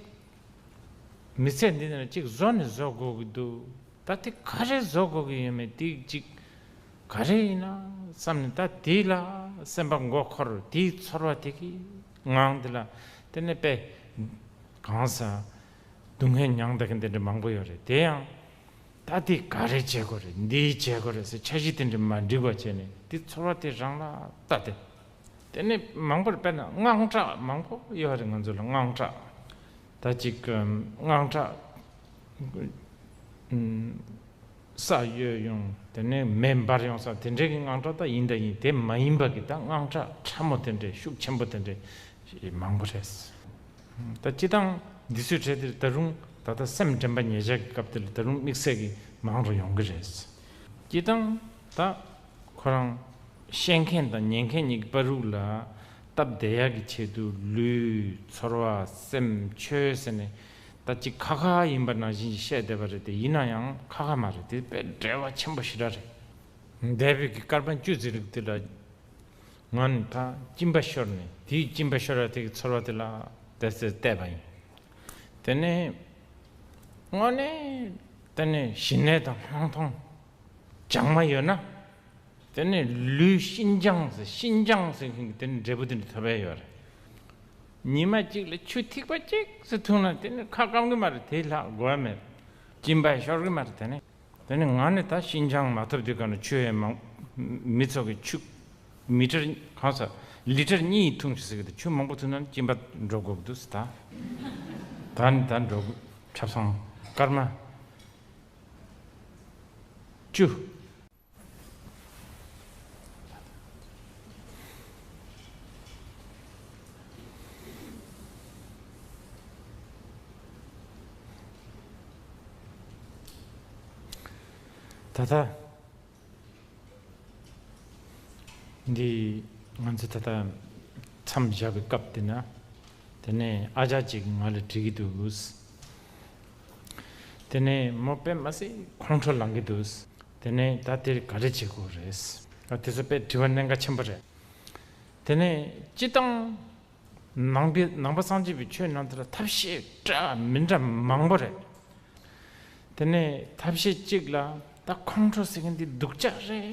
མི་ཚེ་འདི་ནས་ཅིག་བཟོ་ནས་བཟོ་དགོས་ཀྱི་འདུག་ད་དེ་ག་རེ་བཟོ་དགོས་ཀྱི་ཡོད་མེད་དེ་ཅིག་ག་རེ་ཡིན་ན་བསམ་ནས་ད་དེ་ལ་སེམས་པ་མགོ་འཁོར། དེའི་ཚོར་བ་དེ་གི་ངང་དེ་ལ་དེ་ནས་དཔེ་གང་ཟག་སྡུག་བསྔལ་མྱངས་བསྡད་མཁན་དེ་འདྲ་མང་པོ་ཡོད་རེད། དེ་ཡང་ད་དེ་ག་རེ་བྱེད་དགོས་རེད། འདི་བྱེད་དགོས་རེད་ཟེར་འཆར་གཞི་དེ་འདྲ་མ་འགྲིག་པ་བྱས་ནས་དེ་ཚོར་བ་དེ་རང་ལ་ལྟ་སྟེ། དེ་ནས་མང་པོར་དཔེར་ན་དངངས་སྐྲག་མང་པོ་ཡོད་རེད། ང་ཚོ་ལ་དངངས་སྐྲག་ད་ཅིག་དངངས་སྐྲག་ས་གཡོས་ཡོང་། དེ་ནས་མེ་འབར་ཡོང་ས་དེ་འདྲའི་གི་དངངས་སྐྲག་ད་ཡིན་ད་ཡིན། དེ་མ་ཡིན་པ་གི་ད་དངངས་སྐྲག་ཕྲ་མོ་དེ་འདྲའི་ཤུགས་ཆེན་པོ་དེ་འདྲའི་མང་པོ་རེད། ད་སྤྱི་བཏང་འདི་ཚོའི་གྲས་དེར་ད་རུང་ད་ལྟ་སེམས་དྲན་པ་ཉེ་ཆར་གྱི་སྐབས་དེ་ལ་ད་རུང་དམིགས་བསལ་གྱི་མང་རུ་ཡོང་གི་རེད། སྤྱི་བཏང་ད་ཁོ་རང་ཤེས་མཁན་དང་ཉན་མཁན་གཉིས་ཀྱི་བར་རུ་ལ་སྟབས་བདེ་ཡག་གི་ཆེད་དུ་ལུས་ཚོར་བ་སེམས་ཆོས་ཟེར་ནས་ད་ཅིག་ཁ་ཁ་ཡིན་པ་ནང་བཞིན་ཞིག་བཤད་བསྡད་པ་རེད། དེ་ཡིན་ན་ཡང་ཁ་ཁ་མ་རེད། དེ་དཔེ་འབྲེལ་བ་ཆེན་པོ་ཞེ་དྲག་རེད། འདས་པའི་གི་སྐར་མ་བཅུ་ཙམ་རིང་དེ་ལ་ང་ནི་ད་གཅིན་པ་ཤོར་ནས་དེའི་གཅིན་པ་ཤོར་བ་དེ་གི་ཚོར་བ་དེ་ལ་དེ་ཚོ་བལྟས་པ་ཡིན། དེ་ནས་དངོས་གནས་དེ་ནས་ཞི་གནས་དང་ལྷག་མཐོང་སྦྱང་མ་ཡོད་ན་དེ་ནས་ལུས་ཤིན་སྦྱངས་ཟེར་ཤིན་སྦྱངས་ཟེར་མཁན་གྱི་དེ་ནས་འབྲས་བུ་དེ་འདྲ་ཐོབ་ཡ་ཡོད་རེད། ཉི་མ་གཅིག་ལ་ཆུ་ཐིགས་པ་གཅིག་ཙམ་འཐུང་ན་དེ་ནས་ཁ་སྐམ་གི་མ་རེད། དེ་ལྷག་དགོས་ཡ་མེད། གཅིན་པ་ཤོར་གི་མ་རེད། དེ་ནས། དེ་ནས་ང་ནི་ད་ཤིན་སྦྱངས་མ་ཐོབ་དུས་ག་ན་ཆུ་ཡང་མང་། མི་ཚོ་གི་ཆུ་མི་ཊར་གང་ས་ལི་ཊར་གཉིས་འཐུང་ཤིག་ཟེར་གི་འདུག་ཆུ་མང་པོ་འཐུང་ན་གཅིན་པ་འགྲོ་དགོས་ཀྱི་འདུག་ཟེར། ད་ད་ནི་ད་འགྲོ་དགོས། ཁྲབ་སང་སྐར་མ་བཅུ། ད་ལྟ་འདི་ང་ཚོ་ད་ལྟ་མཚམས་བཞག་པའི་སྐབས་དེ་ན། དེ་ནས་ཨ་ཅག་ཅིག་གིས་ང་ལ་འདྲི་གི་འདུག་དེ་ནས་མོ་དཔེ་མ་སྲིད་ཁོང་ཁྲོ་ལངས་གི་འདུག་དེ་ནས་ད་དེར་ག་རེ་བྱེད་དགོས་རེད། ཨ་དེ་ཚོ་དཔེ་དྲི་བ་གནད་འགག་ཆེན་པོ་རེད། དེ་ནས་སྤྱི་བཏང་ནང་པའི་ནང་པ་སངས་རྒྱས་པའི་ཆོས་ནང་དུ་ལ་ཐབས་ཤེས་འདྲ་མི་འདྲ་མང་པོ་རེད། དེ་ནས་ཐབས་ཤེས་གཅིག་ལ་ད་ཁོང་ཁྲོ་ཟེར་མཁན་འདི་སྡུག་ཅག་རེད་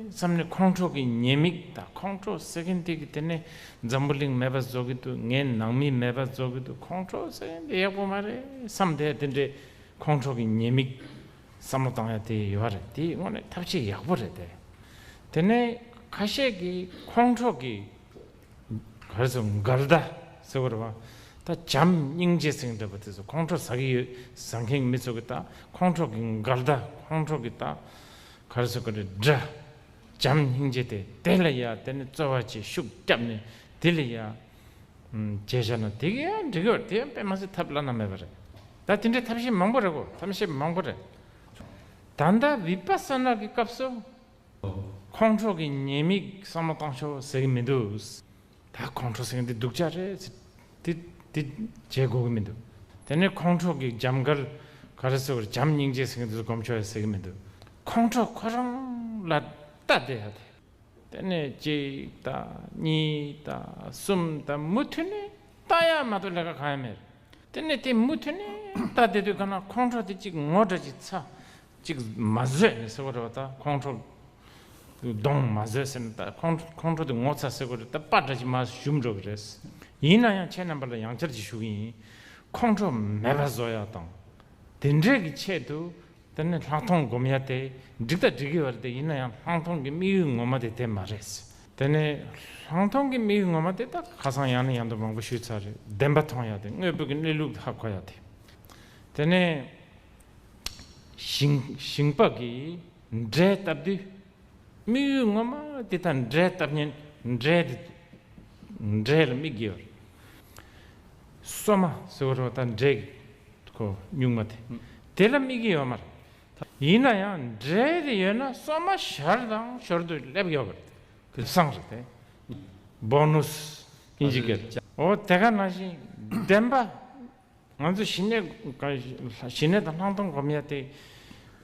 བསམ་ནས་ཁོང་ཁྲོ་གི་ཉེས་དམིགས། ད་ཁོང་ཁྲོ་ཟེར་མཁན་འདི་གི་དེ་ནས་འཛམ་བུ་གླིང་མེད་པ་བཟོ་གི་འདུག་ངའི་ནང་མི་མེད་པ་བཟོ་གི་འདུག་ཁོང་ཁྲོ་ཟེར་མཁན་འདི་ཡག་པོ་མ་རེད་བསམ་དེ་དེ་འདྲའི་ཁོང་ཁྲོ་གི་ཉེས་དམིགས་བསམ་བློ་བཏང་ཡ་དེ་ཡོད་རེད། དེ་དངོས་གནས་ཐབས་ཤེས་ཡག་པོ་རེད་དེ། དེ་ནས་ཁ་ཤས་ཀྱིས་ཁོང་ཁྲོ་གི་ག་རེ་ཟེར་འགལ་ཟླ་ཟེར་བ་རེད་བ། ད་བྱམས་སྙིང་རྗེ་ཟེར་འདྲ་པོ་དེ་ཚོ་ཁོང་ཁྲོ་ཟ་གི་ཡོད་ཟ་མཁན་མི་ཚོ་གི་ད་ཁོང་ཁྲོ་གི་འགལ་ཟླ་ཁོང་ཁྲོ་གི་ད་ག་རེ་ཟེར་ག་རེ་དགྲ་བྱམས་སྙིང་རྗེ་དེ་དེ་ལ་ཡ་དེ་ནི་རྩོལ་བ་བྱེད་ཤུགས་བརྒྱབ་ནས་དེ་ལ་ཡ་བྱས་བཞག་ན་དེ་གི་ཡང་འགྲིག་གི་ཡོད་རེད། དེ་ཡང་དཔེ་མ་སྲིད་ཐབས་བླ་ན་མེད་པ་རེད། ད་དེ་འདྲའི་ཐབས་ཤེས་མང་པོ་རེད་གོ། ཐབས་ཤེས་མང་པོ་རེད། ད་ལྟ་བི་པ་ས་ན་གི་སྐབས་སུ། ཁོང་ཁྲོ་གི་ཉེས་དམིགས་བསམ་བློ་བཏང་ཤོག་ཟེར་གི་མི་འདུག་ད་ཁོང་ཁྲོ་ཟེར་གི་འདི་སྡུག་ཅག་རེད་ཟེར། དེ་དེ་བྱེད་དགོས་གི་མི་འདུག་དེ་ནས་ཁོང་ཁྲོ་གི་འཇམ་དཀར་ག་རེ་ཟེར་བར་བྱམས་སྙིང་རྗེ་ཟེར་གི་འདི་ཚོ་སྒོམ་ཆོག་ཡ་ཟེར་གི་མི་འདུག་ཁོང་ཁྲོ་ཁོ་རང་ལ་ལྟ་བསྡད་ཡ་དེ། དེ་ནས་གཅིག་དང་གཉིས་དང་གསུམ་དང་མུ་མཐུད་ནས་ལྟ་ཡ་མ་གཏོགས་ལས་ཀ་གང་ཡང་མེད། དེ་ནས་དེ་མུ་མཐུད་ནས་ལྟ་བསྡད་དུས་ག་ན་ཁོང་ཁྲོ་དེ་གཅིག་ངོ་འདྲ་ཅིག་ཚ། གཅིག་མ་བཟོད་ནས་ཟེར་བ་རེད་བ། ད་ཁོང་ཁྲོ་གདོང་མ་བཟོད་ཟེར་ནས་ད་ཁོང་ཁོང་ཁྲོ་དེ་ངོ་ཚ་ཟེར་བ་རེད། ད་པ་འདྲ་ཅིག་མར་ཞུམ་འགྲོ་གི་རེད། ཡིན་ན་ཡང་ཁྱེད་རྣམ་པ་ལ་ཡང་བསྐྱར་གྱིས་ཞུ་གི་ཡིན། ཁོང་ཁྲོ་མེད་པ་བཟོ་ཡག་དང་། དེ་འདྲའི་གི་ཆེད་དུ་དེ་ནས་ལྷག་མཐོང་སྒོམ་ཡག་དེ་འགྲིག་ད་འགྲིག་གི་ཡོད་རེད་དེ། ཡིན་ན་ཡང་ལྷག་མཐོང་གི་དམིགས་ཡུལ་ངོ་མ་དེ་དེ་མ་རེད། དེ་ནས་ལྷག་མཐོང་གི་དམིགས་ཡུལ་ངོ་མ་དེ་ད་ཁ་སང་ཡང་ནས་ཡང་དུ་མང་པོ་ཞུས་ཚར་རེད། བདེན་པ་མཐོང་ཡག་དེ། དངོས་པོ་གི་གནས་ལུགས་ཧ་གོ་ཡག་དེ། དེ་ནས་ཞིང་ཞིང་པ་གིས་འབྲས་བཏབ་དུས། དམིགས་ཡུལ་ངོ་མ་དེ་དང་འབྲས་བཏབ་མཁན། འབྲས་དེ། འབྲས་ལ་དམིགས་ཀྱི་ཡོད་རེད། སོ་མ་ཟེར་བ་རེད་པ། ད་འབྲས་ཀྱི་ཁོ་སྨྱུག་མ་དེ། དེ་ལ་དམིགས་ཀྱི་ཡོད་མ་རེད། ཡིན་ན་ཡང་འབྲས་དེ་ཡོད་ན་སོ་མ་ཞར་དང་ཞོར་དུ་སླེབས་ཡོད་པ་རེད། དེ་བསམ་རེད་དེ། བོ་ནུས་ཨིན་ཇི་སྐད། འོ་དེ་ག་ནང་བཞིན་བདེན་པ། ང་ཚོ་ཞི་གནས། ཞི་གནས་དང་ལྷག་མཐོང་སྒོམ་ཡག་དེ།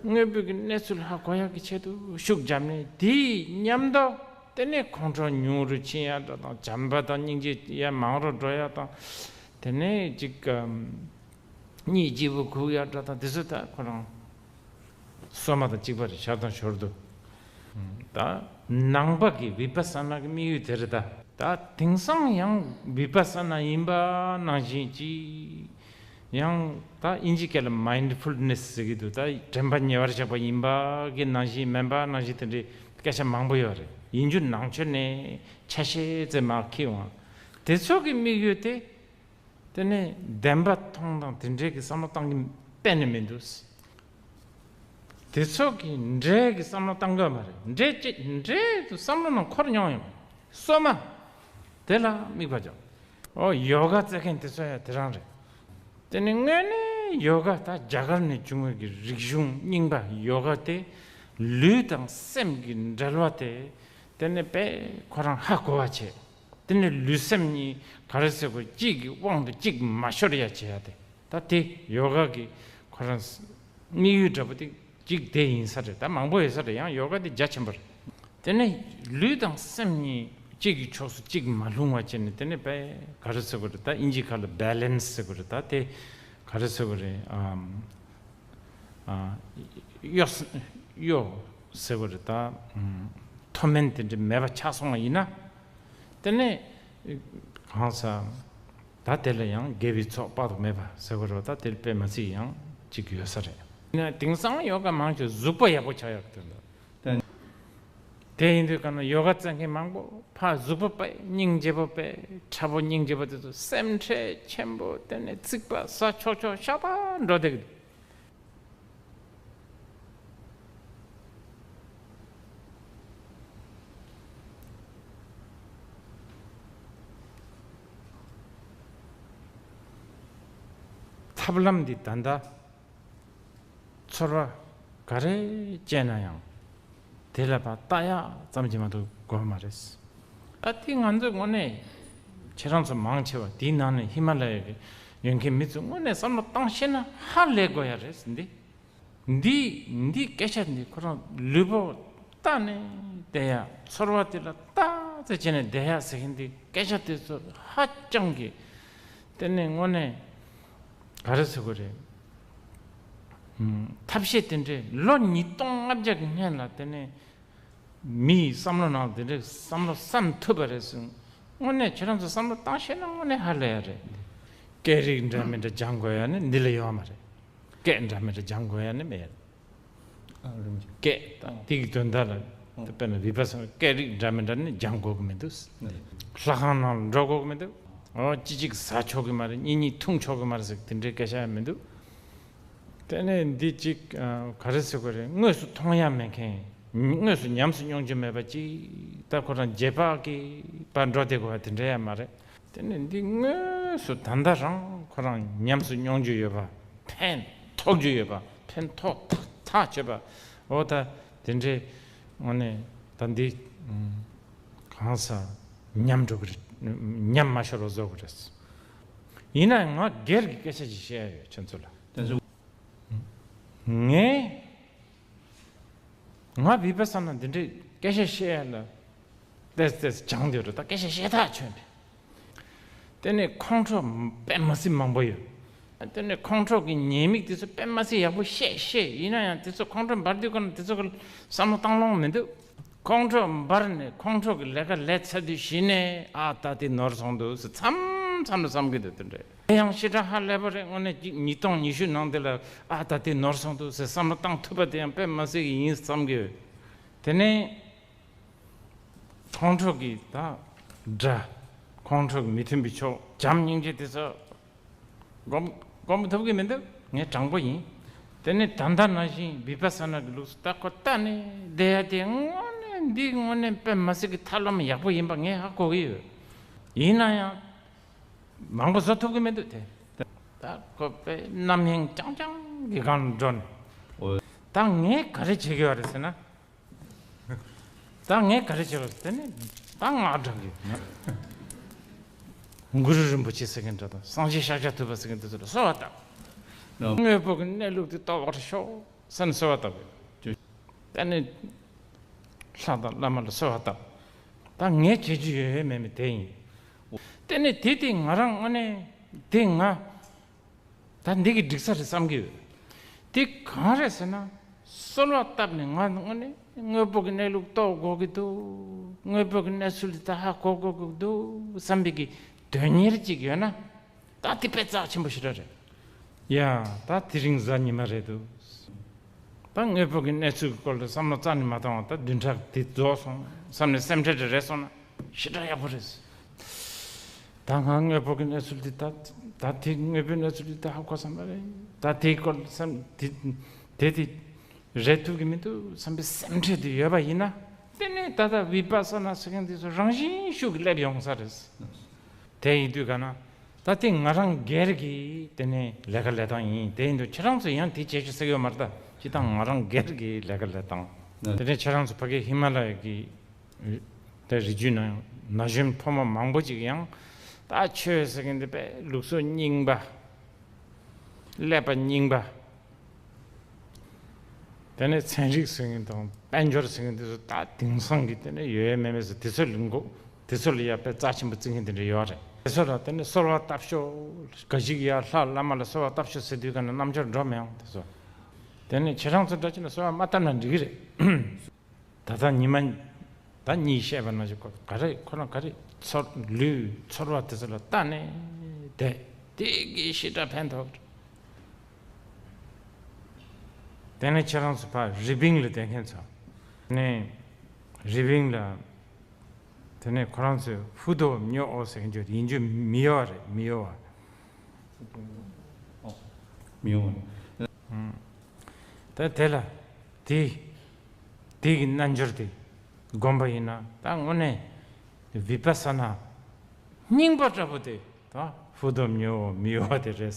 དངོས་པོའི་གི་གནས་ཚུལ་ཧ་གོ་ཡག་གི་ཆེད་དུ་ཤུགས་བརྒྱབ་ནས། དེའི་མཉམ་དུ་དེ་ནས་ཁོང་ཁྲོ་ཉུང་རུ་ཕྱིན་ཡག་འདྲ་དང་། བྱམས་པ་དང་སྙིང་རྗེ་ཡར་མང་རུ་འགྲོ་ཡག་དང་། དེ་ནས་ཅིག་གཉིད་སྐྱིད་པོ་ཁུག་ཡག་འདྲ་དང་། དེ་ཚོ་ད་ཁོ་རང་སོ་མ་དང་གཅིག་པ་རེད། ཞར་དང་ཞོར་དུ། ད་ནང་པ་གི་བི་པ་ས་ན་གི་དམིགས་ཡུལ་དེ་རེད་ད། ད་དེང་སང་ཡང་བི་པ་ས་ན་ཡིན་པ་ནང་བཞིན་གྱི། ཡང་ད་ཨིན་ཇི་སྐད་ལ་མའིན་ཌི་ཕུལ་ནེ་སི་ཟེར་གྱི་འདུག། ད་དྲན་པ་ཉེ་བར་བཞག་པ་ཡིན་པ་གི་ནང་བཞིན་མིན་པ་ནང་བཞིན་དེ་འདྲའི་སྐད་ཆ་མང་པོ་ཡོད་རེད། ཡིན་རྒྱུ་ནང་ཆོས་ནས་ཆ་ཤས་ཙམ་མར་འཁྱེར་འོང་། དེ་ཚོ་གི་དམིགས་ཡུལ་དེ། དེ་ནས་བདེན་པ་མཐོང་དང་དེ་འདྲའི་གི་བསམ་བློ་བཏང་གི་གཏན་ནས་མི་འདུག། དེ་ཚོ་གི་འབྲས་ཀྱི་བསམ་བློ་བཏང་དགོས་མ་རེད། འབྲས་ཅི། འབྲས་དུ་བསམ་བློ་ནང་འཁོར་མྱོང་ཡོང་། སོ་མ་དེ་ལ་དམིགས་པ་བརྒྱབ། ཨོ་ཡོ་ག་རྩེ་མཁན་དེ་ཚོ་ཡང་དེ་རང་རེད། དེ་ནི་དངོས་གནས་ཡོ་ག་ད་རྒྱ་གར་ནས་བྱུང་བའི་གི་རིག་གཞུང་རྙིང་པ་ཡོ་ག་དེ། ལུས་དང་སེམས་ཀྱི་འབྲེལ་བ་དེ། དེ་ནི་དཔེ་ཁོ་རང་ཧ་གོ་བ་བྱས། དེ་ནི་ལུས་སེམས་གཉིས་ག་རེ་ཟེར་དགོས། གཅིག་གི་དབང་དུ་གཅིག་མ་ཤོར་ཡ་བྱེད་ཡ་དེ། ད་དེ་ཡོ་ག་གི་ཁོ་རང་དམིགས་ཡུལ་འདྲ་པོ་དེ་གཅིག་དེ་ཡིན་ས་རེད། ད་མང་པོ་ཡོད་ས་རེད། ཡང་ཡོ་ག་དེ་རྒྱ་ཆེན་པོ་རེད། དེ་ནས་ལུས་དང་སེམས་གཉིས་གཅིག་གི་ཕྱོགས་སུ་གཅིག་མ་ལྷུང་བ་བྱས་ནས། དེ་ནས་དཔེ་ག་རེ་ཟེར་དགོས་རེད། ད་ཨིན་ཇི་སྐད་ལ་བྷེ་ལེན་སི་ཟེར་དགོས་རེད། ད་དེ་ག་རེ་ཟེར་དགོས་རེད། ཨམ། ཨ། གཡོ་ས། གཡོ་ཟེར་བ་རེད་ད། ཨམ། མཐོ་དམན་དེ་འདྲ་མེད་པ་ཆགས་སོང་བ་ཡིན་ན། དེ་ནས་གང་ཟག་ད་དེ་ལ་ཡང་དགེ་བའི་ཚོགས་དཔག་ཏུ་མེད་པ་ཟེར་བ་རེད། ད་དེ་དཔེ་མ་སྲིད་ཡང་གཅིག་ཡོད་ས་རེད། ཡིན་ན་དེང་སང་ཡོ་ག་མང་ཆེ་གཟུགས་པོ་ཡག་པོ་ཆགས་ཡག་དོན་དུ། དེ་ཡིན་དུས་ག་ན་ཡོ་ག་རྩེ་མཁན་མང་པོ་ཕར་གཟུགས་པོ་དཔེ་སྙིང་རྗེ་པོ། དཔེ་ཁྲ་པོ་སྙིང་རྗེ་པོ་དེ་ཚོ་སེམས་ཁྲལ་ཆེན་པོ། དེ་ནས་ཚིག་པ་ཟ་ཆོག་ཆོག་ཤ་སྟག་འགྲོ་བསྡད་ཀྱི་འདུག། ཐབས་ལམ་འདི་ད་ལྟ་ཚོར་བ་ག་རེ་སྐྱེས་ན་ཡང་དེ་ལ་ཕར་ལྟ་ཡག་ཙམ་གྱིས་མ་གཏོགས་དགོས་མ་རེད། ཨ། དེ་ང་ཚོས་དངོས་གནས་ཁྱེད་རང་ཚོ་མང་ཆེ་བ་དེའི་ནང་ནས་ཧི་མ་ལ་ཡ་གི་ཡོད་མཁན་མི་ཚོས་དངོས་གནས་བསམ་བློ་བཏང་ཤེས་ན་ཧ་ལས་དགོས་ཡ་རེད་འདི། འདི་འདི་སྐད་ཆ་འདི་ཁོ་རང་ལུས་པོ་ལྟ་ནས་བསྡད་ཡ། ཚོར་བ་དེ་ལ་ལྟ་ཙམ་བྱས་ནས་བསྡད་ཡ་ཟེར་མཁན་འདི། སྐད་ཆ་དེ་ཚོ་ཧ་ཅང་གི་དེ་ནས་དངོས་གནས་ག་རེ་ཟེར་དགོས་རེད། ཨུམ། ཐབས་ཤེས་དེ་འདྲས་ལོ་ཉིས་སྟོང་ལྔ་བརྒྱ་གི་སྔོན་ལ་དེ་ནས་མིའི་བསམ་བློ་ནང་དེ་འདྲས་བསམ་བློ་བསམ་ཐུབ་པ་རེད་གསུངས། དངོས་གནས་ཁྱེད་རང་ཚོ་བསམ་བློ་བཏང་ཤེས་ན་དངོས་གནས་ཧ་ལས་ཡ་རེད། སྐད་རིགས་འདྲ་མི་འདྲ་སྦྱང་དགོས་ཡ་ནི་འདི་ལ་ཡོད་མ་རེད། སྐད་འདྲ་མི་འདྲ་སྦྱང་དགོས་ཡ་ནི་མེད། ཨ། རིམ་གྱིས། སྐད་དང་དེ་གི་དོན་དག་ལ། ཨ། དཔེར་ན་བི་པ་ས་ན་སྐད་རིགས་འདྲ་མི་འདྲ་ནི་སྦྱང་དགོས་ཀྱི་མི་འདུག། ཨ། ལྷ་ཁང་ནང་ལ་འགྲོ་དགོས་ཀྱི་མི་འདུག། ཨོ། གཅིག་གཅིག་ཟ་ཆོག་གི་མ་རེད། གཉིས་གཉིས་འཐུང་ཆོག་གི་མ་རེད་ཟེར་དེ་འདྲའི་སྐད་ཆ་ཡང་མི་འདུག། དེ་ནས་འདི་གཅིག། ཨ། ག་རེ་ཟེར་དགོས་རེད། དངོས་སུ་མཐོང་ཡ་མེད་མཁན། དངོས་སུ་ཉམས་སུ་མྱོང་རྒྱུ་མེད་པ་ཅིག། ད་ཁོ་རང་རྗེས་དཔག་གི་བར་འགྲོ་བསྡད་དགོས་པ་དེ་འདྲ་ཡང་མ་རེད། དེ་ནས་འདི་དངོས་སུ་ད་ལྟ་རང་ཁོ་རང་ཉམས་སུ་མྱོང་རྒྱུ་ཡོད་པ། ཕན་ཐོགས་རྒྱུ་ཡོད་པ། ཕན་ཐོགས་ཐག་ཐག་ཆོད་པ། འོ། ད་དེ་འདྲའི་དངོས་གནས་ད་འདི་གང་ཟག་ཉམས་འགྲོ་གི་རེད། ཉམས་མ་ཤོར་བ་བཟོ་དགོས་རེད། ཡིན་ན་ང་སྒེར་གྱི་སྐད་ཆ་ཞིག་བཤད་ཡ་ཡོད་ཁྱོད་ཚོ་ལ། དེ་ཚོ། ངས། ང་བི་པ་ས་ན་འདི་འདྲའི་སྐད་ཆ་བཤད་ཡ་ལ་ཏོག་ཙམ་སྦྱངས་བསྡད་ཡོད་རེད། ད་སྐད་ཆ་བཤད་ཐག་ཆོད་རེད། དེ་ནས་ཁོང་ཁྲོ་དཔེ་མ་སྲིད་མང་པོ་ཡོད། དེ་ནས་ཁོང་ཁྲོ་གི་ཉེས་དམིགས་དེ་ཚོ་དཔེ་མ་སྲིད་ཡག་པོ་བཤད་བཤད། ཡིན་ན་ཡང་དེ་ཚོ་ཁོང་ཁྲོ་འབར་དུས་ཀ་ན་དེ་ཚོ་གི་བསམ་བློ་བཏང་ལོང་མི་འདུག། ཁོང་ཁྲོ་འབར་ནས་ཁོང་ཁྲོ་གི་ལས་ཀ་ལས་ཚར་དུས་གཞི་ནས། ཨ། ད་དེ་ནོར་སོང་འདུག་ཟེར། མཚམས་ བསམ་བསམ་གྱི་འདུག་དེ་འདྲ། དེ་ཡང་ཞེ་དྲག་ཧ་ལས་པ་རེད། དངོས་གནས་ཅིག་ཉིས་སྟོང་ཉི་ཤུ་ནང་དེ་ལ་ཨ་ད་དེ་ནོར་སོང་འདུག་ཟེར་བསམ་བློ་བཏང་ཐུབ་པ་དེ་ཡང་དཔེ་མ་སྲིད་ཀྱི་ཡིན་བསམ་གྱི་ཡོད། དེ་ནས་ཁོང་ཁྲོ་གི་ད་དགྲ། ཁོང་ཁྲོ་གི་མི་མཐུན་པའི་ཕྱོགས། བྱམས་སྙིང་རྗེ་དེ་ཚོ་སྒོམ་སྒོམ་ཐུབ་ཀྱི་མི་འདུག་ངས་དྲང་པོ་ཡིན། དེ་ནས་ད་ལྟ་ནང་བཞིན་བི་པ་ས་ན་གི་ལུགས་སུ་ད་ཁོ་ལྟ་ནས་བསྡད་ཡ་དེ་དངོས་གནས་འདི་དངོས་གནས་དཔེ་མ་སྲིད་ཀྱི་ཐབས་ལམ་ཡག་པོ་ཡིན་པ་ངས་ཧ་གོ་གི་ཡོད། ཡིན་ན་ཡང་མང་པོ་བཟོ་ཐུབ་ཀྱི་མི་འདུག་དེ། ད་ཁོ་དཔེ་རྣམ་གཡེང་རྐྱང་རྐྱང་གི་སྒང་ལ་འགྲོ་ནས། ཨོ། ད་ངས་ག་རེ་བྱེད་ཀྱི་ཡོད་རེད་ཟེར་ན། ད་ངས་ག་རེ་བྱེད་པ་དེ་ནི་ད་ངག་བགྲང་གི་ཡོད། གུ་རུ་རིན་པོ་ཆེ་ཟེར་མཁན་འདྲ་དང་སངས་རྒྱས་ཤཱཀྱ་ཐུབ་པ་ཟེར་མཁན་དེ་ཚོ་ལ་གསོལ་བ་བཏབ། དངོས་པོ་གི་གནས་ལུགས་དེ་རྟོགས་པར་ཤོག་ཟེར་ནས་གསོལ་བ་བཏབ་ཡོད། དེ་ནི་ལྷ་དང་བླ་མ་ལ་གསོལ་བ་བཏབ། ད་ངས་བྱེད་རྒྱུ་ཡོད་ཡོད་མེད་མེད་དེ་ཡིན། དེ་ནི་དེ་དེ་ང་རང་དངོས་གནས་དེ་ང་། ད་འདི་གི་འགྲིག་ས་རེད་བསམ་གྱི་ཡོད། དེ་གང་རེད་ཟེར་ན། གསོལ་བ་བཏབ་ནས་ང་དངོས་གནས་དངོས་པོ་གི་གནས་ལུགས་རྟོགས་དགོས་ཀྱི་འདུག་དངོས་པོ་གི་གནས་ཚུལ་དེ་ད་ཧ་གོ་དགོས་ཀྱི་འདུག་བསམ་པའི་གི་དོན་གཉེར་ཅིག་ཡོད་ན། ད་དེ་དཔེ་རྩ་ཆེན་པོ་ཞེ་དྲག་རེད། ཡ། ད་དེ་རིང་གཟའ་ཉི་མ་རེད་འདུག་ད་དངོས་པོ་གི་གནས་ཚུལ་གྱི་སྐོར་ལ་བསམ་བློ་རྩ་ནས་མ་བཏང་བ་ད་བདུན་ཕྲག་དེ་རྫོགས་སོང་བསམ་ནས་སེམས་ཁྲལ་དེ་རེད་སོང་ན་ཞེ་དྲག་ཡག་པོ་རེད། ད་ང་དངོས་པོ་གི་གནས་ཚུལ་འདི་ད་ད་དེ་དངོས་པོའི་གནས་ཚུལ་འདི་ད་ཧ་གོ་བསམ་པ་རེད། ད་དེའི་སྐོར་བསམ་དེ་དེ་དེ་རེད་ཐུབ་ཀྱི་མི་འདུག་བསམ་པའི་སེམས་ཁྲལ་དེ་ཡོད་པ་ཡིན་ན། དེ་ནས་ད་ལྟ་བི་པ་ས་ན་ཟེར་མཁན་འདི་ཚོ་རང་བཞིན་ཤུགས་ཀྱིས་སླེབས་ཡོང་ས་རེད། དེ་ཡིན་དུས་ག་ན། ད་ལྟའི་ང་རང་སྒེར་གྱི་དེ་ནས་ལས་ཀ་ལས་སྟངས་ཡིན། དེ་ཡིན་དུས་ཁྱེད་རང་ཚོས་ཡང་དེ་བྱེད་ཆོག་ཟེར་གྱི་ཡོད་མ་རེད། ད་སྤྱིར་བཏང་ང་རང་སྒེར་གྱི་ལས་ཀ་ལས་སྟངས། ནས་དེ་ནས་ཁྱེད་རང་ཚོ་ཕ་གི་ཧི་མ་ལ་ཡ་གི་དེ་རི་རྒྱུད་ནང་ན་གཞོན་ཕོ་མོ་མང་པོ་ཅིག་ཡང་ད་ཆོས་ཟེར་མཁན་དེ་དཔེ་ལུགས་སྲོལ་རྙིང་པ། ཀླད་པ་རྙིང་པ། དེ་ནས་ཚན་རིག་ཟེར་མཁན་དང་དཔལ་འབྱོར་ཟེར་མཁན་དེ་ཚོ་ད་དེང་སང་གི་དེ་ནས་ཡོད་ཡོད་མེད་མེད་ཟེར་དེ་ཚོ་ལ་མགོ་དེ་ཚོ་ལ་ཡ་དཔེ་རྩ་ཆེན་པོ་བརྩི་མཁན་དེ་འདྲ་ཡོད་རེད། དེ་ཚོ་ལ་དེ་ནས་གསོལ་བ་བཏབ་ཤོག་ག་ཞིག་ཡ་ལྷ་བླ་མ་ལ་གསོལ་བ་བཏབ་ཤོག་ཟེར་དུས་ག་ནས་རྣམ་འབྱོར་འགྲོ་མི་ཡོང་དེ་ཚོ། དེ་ནས་ཁྱེད་རང་ཚོ་འདྲ་ཅིག་ལ་གསོལ་བ་མ་བཏབ་ན་འགྲིག་གི་རེད། ད་ལྟ་ཉི་མ་ད་གཉིས་བཤད་པ་ནང་བཞིན་ག་རེ་ཁོ་རང་ག་རེ་ཚོར་ལུས་ཚོར་བ་དེ་ཚོ་ལ་ལྟ་ནས་བསྡད། དེ་གིས་ཞེ་དྲག་ཕན་ཐོགས། དེ་ནས་ཁྱེད་རང་ཚོ་ཕར་རི་པིན་ལ་བསྡད་མཁན་ཚོ་ནས་རི་པིན་ལ་དེ་ནས་ཁོ་རང་ཚོས་ཧྥུ་དོ་མྱོ་ཨོ་ཟེར་མཁན་ཅིག་ཡིན་རྒྱུ་མི་ཡོད་རེད། མི་ཡོད་བ། མི་ཡོང་། ད་དེ་ལ་དེ་དེ་གི་རྣལ་འབྱོར་དེ་བསྒོམ་པ་ཡིན་ན་ད་དངོས་གནས་བི་པ་ས་ན་རྙིང་པ་འདྲ་པོ་དེ་ད་ཧྥུ་དོ་མྱོ་མི་ཡོང་བ་དེ་རེད།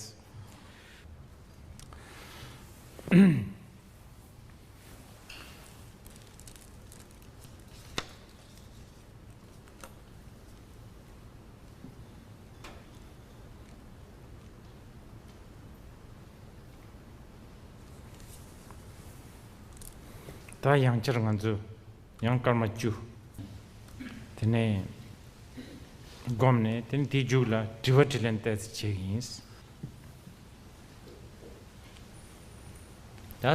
ད་ཡང་བསྐྱར་ང་ཚོས་ཡང་སྐར་མ་བཅུ། དེ་ནས་བསྒོམས་ནས་དེ་ནས་དེའི་མཇུག་ལ་དྲི་བ་དྲིས་ལན་ཏོག་ཙམ་བྱེད་ཀྱི་ཡིན། ད་ད་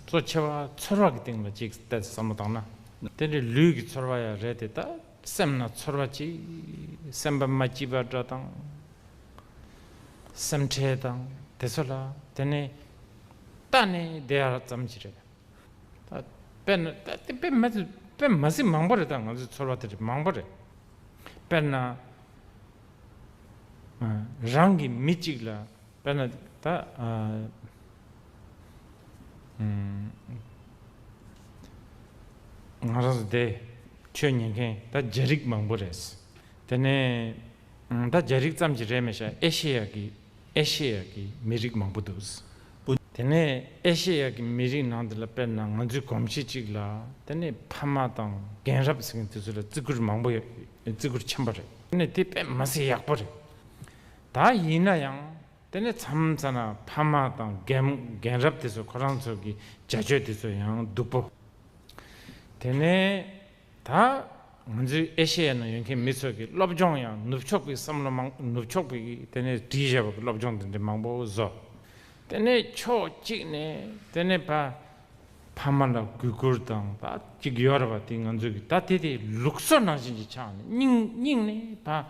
གཙོ་ཆེ་བ་ཚོར་བ་གི་སྟེང་ལ་ཅིག་ཏོག་ཙམ་བསམ་བློ་བཏང་ན། དེ་འདྲའི་ལུས་ཀྱི་ཚོར་བ་ཡང་རེད་དེ། ད་སེམས་ན་ཚོར་བ་ཅིག་སེམས་པ་མ་སྐྱིད་པ་འདྲ་དང་། སེམས་ཁྲལ་དང་དེ་ཚོ་ལ་དེ་ནས་ལྟ་ནས་བསྡད་ཡ་ཙམ་ཅིག་རེད། ད་དཔེར་ན་ད་དེ་དཔེ་མ་དཔེ་མ་སྲིད་མང་པོ་རེད། ད་ང་ཚོའི་ཚོར་བ་དེ་རེད་མང་པོ་རེད། དཔེར་ན་རང་གི་མི་གཅིག་ལ་དཔེར་ན་ད་ང་རང་ཚོ་དེ་ཆོས་ཉན་མཁན་ད་རྒྱ་རིགས་མང་པོ་རེད། དེ་ནས་ད་རྒྱ་རིགས་ཙམ་གྱི་རེད་མི་ཤག་ཨེ་ཤེ་ཡ་གི་ཨེ་ཤེ་ཡ་གི་མི་རིགས་མང་པོ་འདུག་དེ་ནས་ཨེ་ཤེ་ཡ་གི་མི་རིགས་ནང་དེ་ལ་དཔེར་ན་ང་ཚོའི་གོམས་གཤིས་གཅིག་ལ་དེ་ནས་ཕ་མ་དང་རྒན་རབས་ཟེར་མཁན་དེ་ཚོ་ལ་བརྩི་བཀུར་མང་པོ་ཡོད། བརྩི་བཀུར་ཆེན་པོ་རེད། དེ་ནས་དེ་དཔེ་མ་སྲིད་ཡག་པོ་རེད། ད་ཡིན་ན་ཡང་དེ་ནས་མཚམས་མཚམས་ན་ཕ་མ་དང་རྒན་རྒན་རབས་དེ་ཚོ་ཁོ་རང་ཚོ་གི་བྱ་སྤྱོད་དེ་ཚོ་ཡང་སྡུག་པོ། དེ་ནས་ད་ང་ཚོའི་ཨེ་ཤེ་ཡ་ནང་ཡོད་མཁན་མི་ཚོ་གི་སློབ་སྦྱོང་ཡང་ནུབ་ཕྱོགས་པའི་བསམ་བློ་མང་ནུབ་ཕྱོགས་པའི་དེ་ནས་བྲིས་བཞག་པའི་སློབ་སྦྱོང་དེ་འདྲ་མང་པོ་བཟོ། དེ་ནས་ཕྱོགས་གཅིག་ནས་དེ་ནས་ཕ་ཕ་མ་ལ་གུས་བཀུར་དང་ད་གཅིག་ཡོད་རེད་པ། དེ་ང་ཚོ་གི་ད་དེ་དེ་ལུགས་སྲོལ་ནང་བཞིན་གྱི་ཆགས་ནས་སྙིང་སྙིང་ནས་ཕ་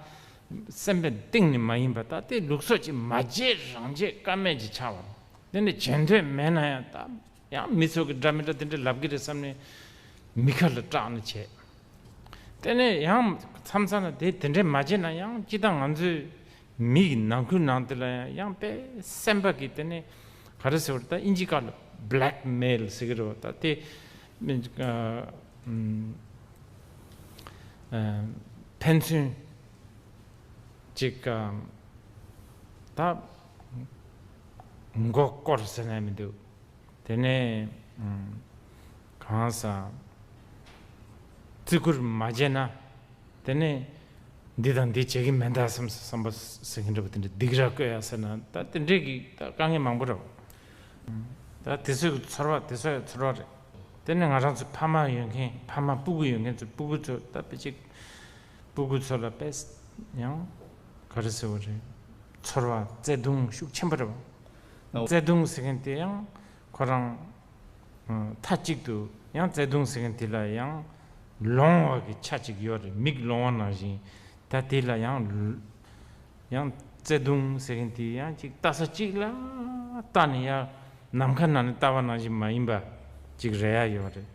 སེམས་པའི་གཏིང་ནས་མ་ཡིན་པ། ད་དེ་ལུགས་སྲོལ་ཅིག་མ་བརྗེད་རང་བརྗེད་ཀ་མེད་ཅིག་ཆགས་པ། དེ་ནི་བརྗེད་འདོད་མེད་ན་ཡང་ད་ཡང་མི་ཚོ་གི་འདྲ་མི་འདྲ་དེ་འདྲ་ལབ་ཀྱི་རེད་བསམ་ནས་མི་ཁ་ལ་སྐྲག་ནས་བྱས། དེ་ནས་ཡང་མཚམས་མཚམས་ལ་དེ་དེ་འདྲས་མ་བྱས་ན་ཡང་སྤྱི་བཏང་ང་ཚོའི་མི་ཡི་ནང་ཁུལ་ནང་དེ་ལ་ཡང་ཡང་དཔེ་སེམས་པ་གི་དེ་ནས་ག་རེ་ཟེར་བ་ད་ཨིན་ཇི་སྐད་ལ་blackmail ཟེར་གི་རེད་བ། ད་དེ་མི་ཨ་ཨ་ཕན་ཚུན་ཅིག་ཨ་ད་མགོ་སྐོར་ཟེར་ན་མི་འདུག་དེ་ནས་ཨ་གང་ཟག་བརྩི་བཀུར་མ་བྱས་ན། དེ་ནས་འདི་དང་འདི་བྱེད་ཀྱི་མེད་ད་བསམ་བསམ་པ་ཟེར་གྱིན་འདྲ་པོ་དེ་འདྲ་སྡིགས་ར་བསྐུལ་ཡ་ཟེར་ན་ད་དེ་འདྲས་ཀྱི་ད་དཀའ་ངལ་མང་པོ་རེད། ད་དེ་ཚོའི་ཚོར་བ་དེ་ཚོ་ཡང་ཚོར་བ་རེད། དེ་ནས་ང་རང་ཚོ་ཕ་མ་ཡོད་མཁན་ཕ་མ་སྤུ་གུ་ཡོད་མཁན་ཚོ་སྤུ་གུ་ཚོ་ད་དཔེ་ཅིག་སྤུ་གུ་ཚོ་ལ་དཔེ་ཡང་ག་རེ་ཟེར་བ་རེད། ཚོར་བ་བརྩེ་དུང་ཤུགས་ཆེན་པོ་རེད་བ། བརྩེ་དུང་ཟེར་མཁན་དེ་ཡང་ཁོ་རང་མཐའ་གཅིག་ཏུ་ཡང་བརྩེ་དུང་ཟེར་མཁན་དེ་ལ་ཡང་ལོང་བ་གི་ཆ་གཅིག་ཡོད་རེད། མིག་ལོང་བ་ནང་བཞིན། ད་དེ་ལ་ཡང་ཡང་བརྩེ་དུང་ཟེར་མཁན་དེ་ཡང་གཅིག་ལྟ་ས་གཅིག་ལ་ལྟ་ནས་ཡང་ནམ་མཁའ་ནང་ནས་ལྟ་བ་ནང་བཞིན་མ་ཡིན་པ་གཅིག་རེད་ཡ་ཡོད་རེད།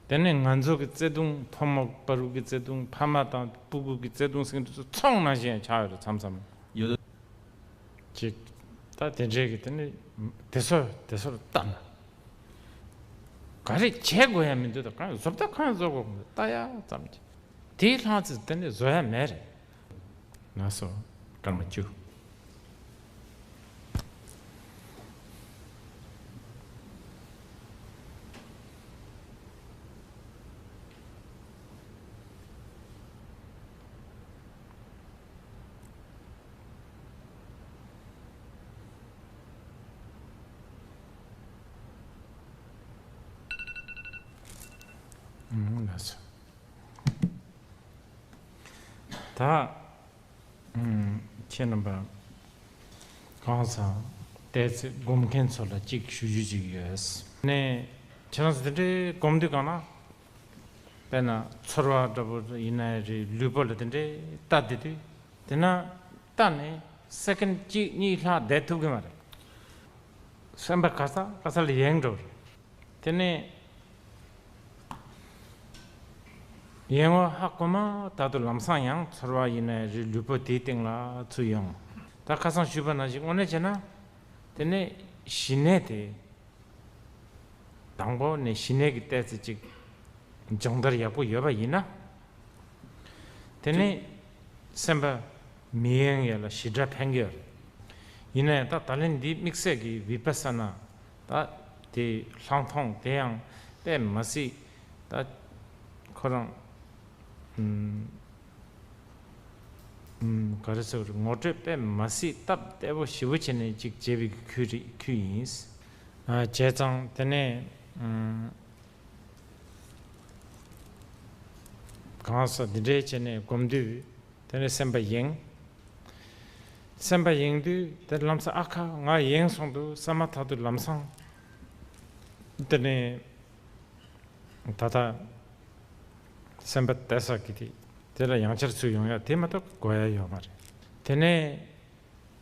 དེ་ནས་ང་ཚོ་གི་བརྩེ་དུང་ཕོ་མོ་བར་དུ་གི་བརྩེ་དུང་ཕ་མ་དང་སྤུ་གུ་གི་བརྩེ་དུང་ཟེར་མཁན་དེ་ཚོ་ཚོང་ནང་བཞིན་ཡང་ཆགས་ཡོད་རེད་མཚམས་མཚམས། ཡོད། ཅིག་ད་དེ་འདྲས་ཀྱི་དེ་ནི་དེ་ཚོ་དེ་ཚོར་ལྟ་ན། ག་རེ་བྱེད་དགོས་ཡ་མི་འདུག་ད་གང་བཟོ་ལྟ་གང་བཟོ་དགོས་མི་འདུག་ལྟ་ཡ་ཙམ་གྱིས། དེའི་ལྷང་ཚེ་དེ་ནི་བཟོ་ཡ་མེད་རེད། ལགས་སོ། སྐར་མ་བཅུ། ཨུམ། ལགས་སོ། ད་ཨུམ། ཁྱེད་རྣམ་པ་གང་ཟག་ཏོག་ཙམ་སྒོམ་མཁན་ཚོ་ལ་གཅིག་ཞུ་རྒྱུ་གཅིག་ཡོད། ནས་ཁྱེད་རང་ཚོ་དེ་འདྲའི་སྒོམ་དུས་གང་ན། དཔེར་ན་ཚོར་བ་འདྲ་པོ་ཡིན་ན་རེད། ལུས་པོ་ལ་དེ་འདྲའི་ལྟ་བསྡད་དུས། དེ་ན་ལྟ་ནས་སེ་ཀན་གཅིག་གཉིས་ལྷག་བསྡད་ཐུབ་ཀྱི་མ་རེད། སེམས་པ་ག་ས་ག་ས་ལ་ཡེངས་འགྲོ་རེད། དེ་ནས་ཡེངས་པ་ཧ་གོ་མ་ཐག་ཏུ་ལམ་སང་ཡང་ཚོར་བ་ཡིན་ན་རེད། ལུས་པོ་དེའི་སྟེང་ལ་ཚུར་ཡོང་། ད་ཁ་སང་ཞུས་པ་ནང་བཞིན་དངོས་གནས་བྱས་ན། དེ་ནས་ཞི་གནས་དེ། དང་པོ་ནས་ཞི་གནས་ཀྱི་ལྟས་ཚེ་གཅིག་སྦྱོང་བརྡར་ཡག་པོ་ཡོད་པ་ཡིན་ན། དེ་ནས་སེམས་པ་མི་ཡེངས་ཡ་ལ་ཞེ་དྲག་ཕན་གྱི་ཡོད་རེད། ཡིན་ན་ཡང་ད་ད་ལན་འདི་དམིགས་བསལ་གྱི་བི་པ་ས་ན་ད་དེ་ལྷག་མཐོང་དེ་ཡང་དཔེ་མ་སྲིད་ད་ཁོ་རང་ཨུམ། ཨུམ། ག་རེ་ཟེར་དགོས་རེད། ངོ་སྤྲོད་དཔེ་མ་སྲིད་སྟབས་བདེ་པོ་ཞེ་པོ་བྱས་ནས་ཅིག་བྱས་པའི་ཁུལ་རེད། ཁུལ་ཡིན། ཨ། བྱས་ཙང་དེ་ནས་ཨུམ། གང་ཟག་འདི་འདྲའི་བྱས་ནས་སྒོམ་དུས་དེ་ནས་སེམས་པ་ཡེངས། སེམས་པ་ཡེངས་དུས་དེ་ལམ་སང་ཨ་ཁ་ང་ཡེངས་སོང་འདུག་བསམ་མ་ཐག་ཏུ་ལམ་སང་དེ་ནས། ད་ལྟ་སེམས་པ་གཏད་ས་གི་དེ་དེ་ལ་ཡང་བསྐྱར་ཚུར་ཡོང་ཡ་དེ་མ་གཏོགས་དགོས་ཡ་ཡོད་མ་རེད། དེ་ནས་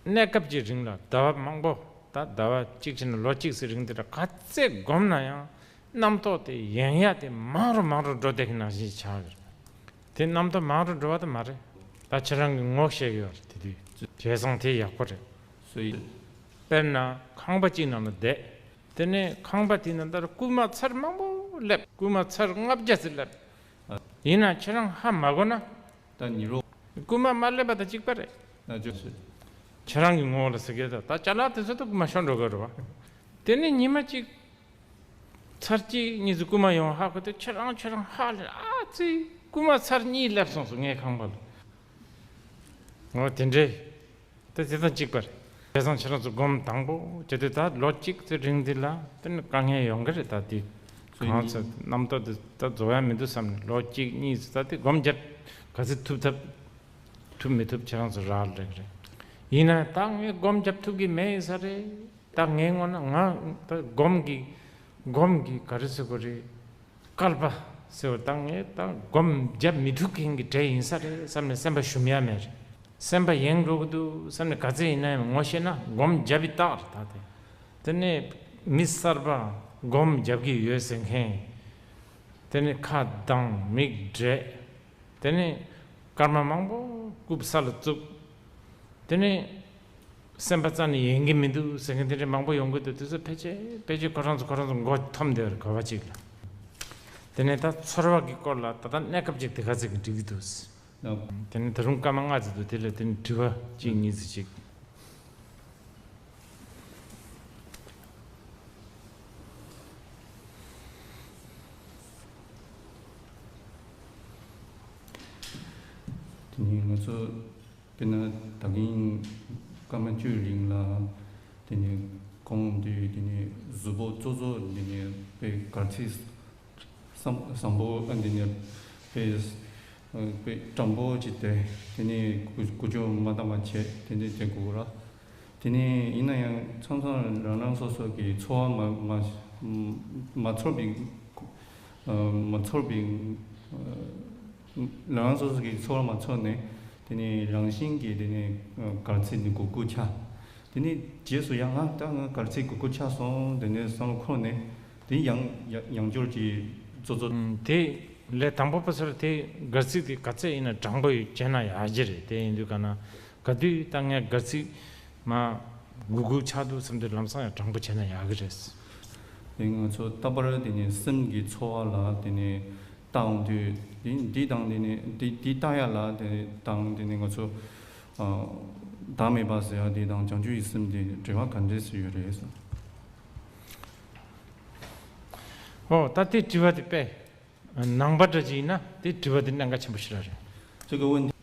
གནས་སྐབས་ཀྱི་རིང་ལ་ཟླ་བ་མང་པོ། ད་ཟླ་བ་གཅིག་བྱས་ན་ལོ་གཅིག་ཙམ་རིང་དེ་འདྲ་ག་ཚད་སྒོམ་ན་ཡང་རྣམ་རྟོག་དེ་ཡེངས་ཡ་དེ་མང་རུ་མང་རུ་འགྲོ་བསྡད་ཀྱི་ནང་བཞིན་ཆགས་ཡོད་རེད། དེ་རྣམ་རྟོག་མང་རུ་འགྲོ་བ་དེ་མ་རེད། ད་ཁྱེད་རང་གི་ངོ་ཤེས་ཡོད་རེད། དེ་དུས་བྱས་ཙང་དེ་ཡག་པོ་རེད། སོ་ཡིན། དཔེར་ན་ཁང་པ་གཅིག་ནང་ལ་བསྡད། དེ་ནས་ཁང་པ་དེའི་ནང་ལྟར་རྐུན་མ་ཚར་མང་པོ་སླེབས། རྐུན་མ་ཚར་ལྔ་བརྒྱ་ཙམ་སླེབས། ཡིན་ན་ཁྱེད་རང་ཧ་མ་གོ་ན། ད་ཉི་རོ། རྐུན་མ་མ་སླེབས་པ་དང་གཅིག་པ་རེད། ད་ཅོ་སི། ཁྱེད་རང་གི་ངོ་བོ་ལ་ཟེར་གི་ད་ད་ཅ་ལག་དེ་ཚོ་ད་རྐུན་མ་ཤོར་འགྲོ་གི་རེད་བ། དེ་ནས་ཉི་མ་གཅིག་ཚར་གཅིག་གཉིས་ཚོ་རྐུན་མ་ཡོང་ཧ་གོ་དུས་ཁྱེད་རང་ཁྱེད་རང་ཧ་ལས། ཨ་ཙི། རྐུན་མ་ཚར་གཉིས་སླེབས་སོང་སོང་ངའི་ཁང་པ་ལ། འོ་དེ་འདྲས། ད་དེ་དང་གཅིག་པ་རེད། བྱས་ཙང་ཁྱེད་རང་ཚོ་སྒོམ་དང་པོ་བྱེད་དུས་ད་ལོ་གཅིག་ཙམ་རིང་འདི་ལ་དེ་ནི་དཀའ་ངལ་ཡོང་གི་རེད། ད་དེ་གང་ཚེ་རྣམ་རྟོག་དེ་ད་རྫོགས་ཡ་མི་འདུག་བསམ་ནས་ལོ་གཅིག་གཉིས་ཙམ་ད་དེ་སྒོམ་བརྒྱབ། ག་ཚོད་ཐུབ་ཐབས་ཐུབ་མི་ཐུབ་ཁྱེད་རང་ཚོ་རག་ལས་ཀྱི་རེད། ཡིན་ན་ད་ངས་སྒོམ་བརྒྱབ་ཐུབ་ཀྱི་མེད་ཡིན་ས་རེད། ད་ངའི་ངོ་ན་ང་ད་སྒོམ་གྱི་སྒོམ་གྱི་ག་རེ་ཟེར་དགོས་རེད། བསྐལ་པ་ཟེར་བ་ད་ངས་ད་སྒོམ་བརྒྱབ་མི་ཐུབ་མཁན་གྱི་གྲས་ཡིན་ས་རེད་བསམ་ནས་སེམས་པ་ཞུམ་ཡ་མེད་རེད། སེམས་པ་ཡེངས་འགྲོ་གི་འདུག་བསམ་ནས་ག་ཚད་ཡིན་ན་ཡང་ངོ་ཤེས་ན་སྒོམ་རྒྱབ་པའི་རྟགས་རེད་ད་དེ། དེ་ནས་མི་གསར་པ་སྒོམ་རྒྱབ་ཀྱི་ཡོད་ཟེར་མཁན། དེ་ནས་ཁ་གདངས་མིག་བགྲད། དེ་ནས་སྐར་མ་མང་པོ་རྐུབ་ས་ལ་བཙུགས། དེ་ནས་སེམས་པ་རྩ་ནས་ཡེངས་ཀྱི་མི་འདུག་ཟེར་མཁན་དེ་འདྲ་མང་པོ་ཡོང་གི་འདུག་དེ་ཚོ་ཕལ་ཆེར་ཕལ་ཆེར་ཁོ་རང་ཚོ་ཁོ་རང་ཚོ་མགོ་འཐོམས་བསྡད་ཡོད་རེད་ག་བ་ཅིག་ལ། དེ་ནས་ད་ཚོར་བ་གི་སྐོར་ལ་ད་ལྟ་གནས་སྐབས་ཅིག་དེ་ག་ཚོད་ཀྱི་འགྲིག་གི་འདུག་དེ་ནས་ད་རུང་སྐར་མ་ལྔ་ཙམ་འདུག་དེ་ལ་དེ་ནས་དྲི་བ་གཅིག་གཉིས་ཙམ་ཅིག་དེ་ནས་ང་ཚོ་དཔེར་ན་ད་གིན་སྐར་མ་བཅུའི་རིང་ལ་དེ་ནས་ཁོང་དུས་དེ་ནས་གཟུགས་པོ་གཙོ་གཙོ་དེ་ནས་དཔེ་གར་ཚིགས་བཟང་བཟང་པོ་ཨ་འདི་ནས་དཔེ་དཔེ་དྲང་པོ་ཅིག་དེ་དེ་ནས་ཀུ་ཀུ་ཅོ་མ་བཏང་བ་བྱས་དེ་འདྲས་བྱེད་དགོས་ར། དེ་ནས་ཡིན་ན་ཡང་མཚམས་མཚམས་རང་རང་སོ་སོ་གི་ཚོར་བ་མ་མ་མ་ཚོར་བའི་མ་ཚོར་བའི་རང་རང་སོ་སོ་གི་ཚོར་བ་མ་ཚོར་ནས་དེ་ནས་རང་བཞིན་གྱིས་དེ་ནས་གར་ཚིགས་ནི་གུག་གུག་ཆགས། དེ་ནས་རྗེས་སུ་ཡང་ང་ད་ང་གར་ཚིགས་གུག་གུག་ཆགས་སོང་དེ་ནས་བསམ་བློ་འཁོར་ནས་དེ་ཡང་ཡང་ཡང་བསྐྱར་གྱི་གཙོ་གཙོ། ཨུམ། དེ་ལས་དང་པོ་པ་ཚོར་དེ་གར་ཚིགས་དེ་ག་ཚད་ཡིན་ན་དྲང་པོ་ཡོད་བྱས་ན་ཡག་གི་རེད། དེ་ཡིན་དུས་ག་ན་ག་དུས་ད་ངས་གར་ཚིགས་མ་གུག་གུག་ཆགས་འདུག་བསམ་དུས་ལམ་སང་ཡང་དྲང་པོ་བྱས་ན་ཡག་གི་རེད། དེ་ང་ཚོ་ད་བར་དེ་ནས་སེམས་ཀྱི་ཚོར་བ་ལ་དེ་ནས་བལྟ་འོང་དུས་འདི་འདི་དང་དེ་ནས་འདི་འདི་བལྟ་ཡ་ལ་དེ་དང་དེ་ནས་ང་ཚོ་བདག་མེད་པ་ཟེར་ཡ་དེ་དང་བྱང་ཆུབ་ཀྱི་སེམས་དེ་འབྲེལ་བ་ག་འདྲས་སུ་ཡོད་རེད་ཟེར། ཨོ་ད་དེ་དྲི་བ་དེ་དཔེ་ནང་པ་འདྲ་ཅིག་ཡིན་ན་དེ་དྲི་བ་དེ་གནད་འགག་ཆེན་པོ་ཞིག་རེད། 这个问题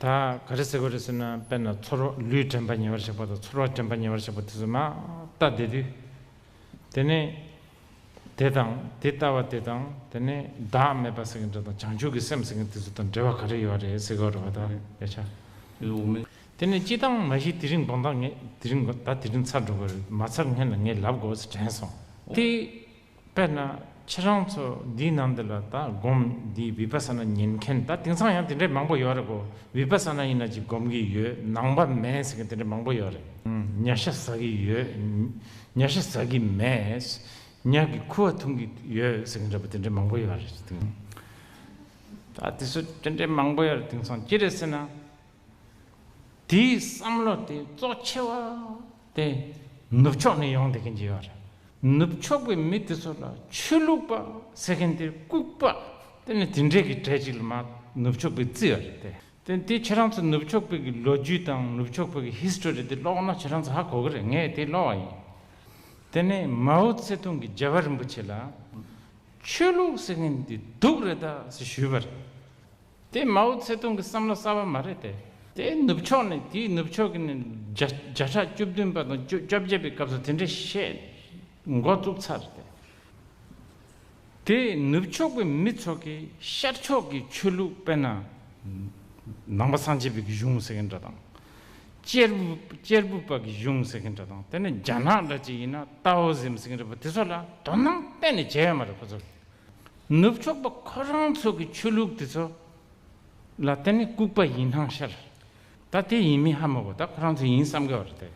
ད་ག་རེ་ཟེར་དགོས་རེད་ཟེར་ན་དཔེར་ན་ཚོར་བ་ལུས་དྲན་པ་ཉེ་བར་བཞག་པ་དང་ཚོར་བ་དྲན་པ་ཉེ་བར་བཞག་པ་དེ་ཚོ་མ་ལྟ་བསྡད་དུས། དེ་ནས་དེ་དང་དེ་ལྟ་བ་དེ་དང་དེ་ནས་བདག་མེད་པ་ཟེར་མཁན་འདྲ་དང་བྱང་ཆུབ་ཀྱི་སེམས་ཟེར་མཁན་དེ་ཚོ་དང་འབྲེལ་བ་ག་རེ་ཡོད་རེད་ཟེར་དགོས་རེད་བ་ད་ཡ་ཆ། དེ་ནས་སྤྱི་བཏང་མ་གཞི་དེ་རིང་དགོང་དག་ངས་དེ་རིང་ད་དེ་རིང་ཚར་འགྲོ་གི་རེད་མ་ཚར་སྔོན་ལ་ངས་ལབ་དགོས་ཟེར་དྲན་སོང་དེ། དཔེར་ན་ཁྱེད་རང་ཚོ་འདིའི་ནང་འདི་ལ་ད་སྒོམ་འདི་བི་པ་ས་ན་ཉན་མཁན་ད་དེང་སང་ཡང་དེ་འདྲའི་མང་པོ་ཡོད་རེད་གོ། བི་པ་ས་ན་ཡིན་ན་ཅིག་སྒོམ་གི་ཡོད་ནང་པ་མེད་ཟེར་མཁན་དེ་འདྲ་མང་པོ་ཡོད་རེད། ཉ་ཤ་ཟ་གི་ཡོད། ཉ་ཤ་ཟ་གི་མེད། ཉ་གི་ཁུ་བ་འཐུང་གི་ཡོད་ཟེར་མཁན་འདྲ་པོ་དེ་འདྲ་མང་པོ་ཡོད་རེད། ད་དེ་ཚོ་དེ་འདྲའི་མང་པོ་ཡོད་རེད་དེང་སང་ཅི་རེད་ཟེར་ན། དེའི་བསམ་བློ་དེ་གཙོ་ཆེ་བ་དེ་ནུབ་ཕྱོགས་ནས་ཡོང་བསྡད་མཁན་ཅིག་ཡོད་རེད། ནུབ་ཕྱོགས་པའི་མི་དེ་ཚོ་ལ་ཆོས་ལུགས་པ་ཟེར་མཁན་དེ་ལྐུགས་པ་དེ་ནི་དེ་འདྲས་ཀྱི་གྲས་ཅིག་ལ་མ་ནུབ་ཕྱོགས་པའི་རྩི་ཡོད་རེད་དེ། དེ་དེ་ཁྱེད་རང་ཚོ་ནུབ་ཕྱོགས་པའི་གི་ལོ་རྒྱུས་དང་ནུབ་ཕྱོགས་པའི་གི་ཧི་སི་ཊོ་རི་དེ་ཀློག་ན་ཁྱེད་རང་ཚོ་ཧ་གོ་གི་རེད། ངས་དེ་ཀློག་པ་ཡིན། དེ་ནས་མའོ་ཙེ་ཏུང་གི་རྒྱལ་བ་རིན་པོ་ཆེ་ལ་ཆོས་ལུགས་ཟེར་མཁན་དེ་སྡུག་རེད་ད་ཟེར་ཞུས་པ་རེད། དེ་མའོ་ཙེ་ཏུང་གི་བསམ་བློ་གསར་པ་མ་རེད་དེ། དེ་ནུབ་ཕྱོགས་ནས་དེའི་ནུབ་ཕྱོགས་ཀྱི་ནས་བརྒྱ་བརྒྱ་ཕྲག་བཅུ་བདུན་པ་དང་བཅུ་བཅོ་བརྒྱད་པའི་སྐབས་སུ་དེ་འདྲའི་བཤད་འགོ་བཙུགས་ཚར་ཏེ། དེ་ནུབ་ཕྱོགས་པའི་མི་ཚོ་གིས་ཤར་ཕྱོགས་ཀྱི་ཆོས་ལུགས་དཔེར་ན་ནང་པ་སངས་རྒྱས་པའི་གཞུང་ཟེར་མཁན་འདྲ་དང་། གཅེར་བུ་གཅེར་བུ་པ་གི་གཞུང་ཟེར་མཁན་འདྲ་དང་དེ་ནས་རྒྱ་ནག་འདྲ་ཅིག་ཡིན་ན་ཏའོ་ཟིམ་ཟེར་མཁན་འདྲ་པོ་དེ་ཚོ་ལ་དོ་སྣང་གཏན་ནས་བྱས་ཡོད་མ་རེད་ཁོ་ཚོ་གིས། ནུབ་ཕྱོགས་པ་ཁོ་རང་ཚོ་གི་ཆོས་ལུགས་དེ་ཚོ་ལ་དེ་ནི་ལྐུགས་པ་ཡིན་སྣང་ཤར། ད་དེ་ཡིན་མིན་ཧ་མ་གོ། ད་ཁོ་རང་ཚོ་ཡིན་བསམ་གི་བ་རེད་དེ།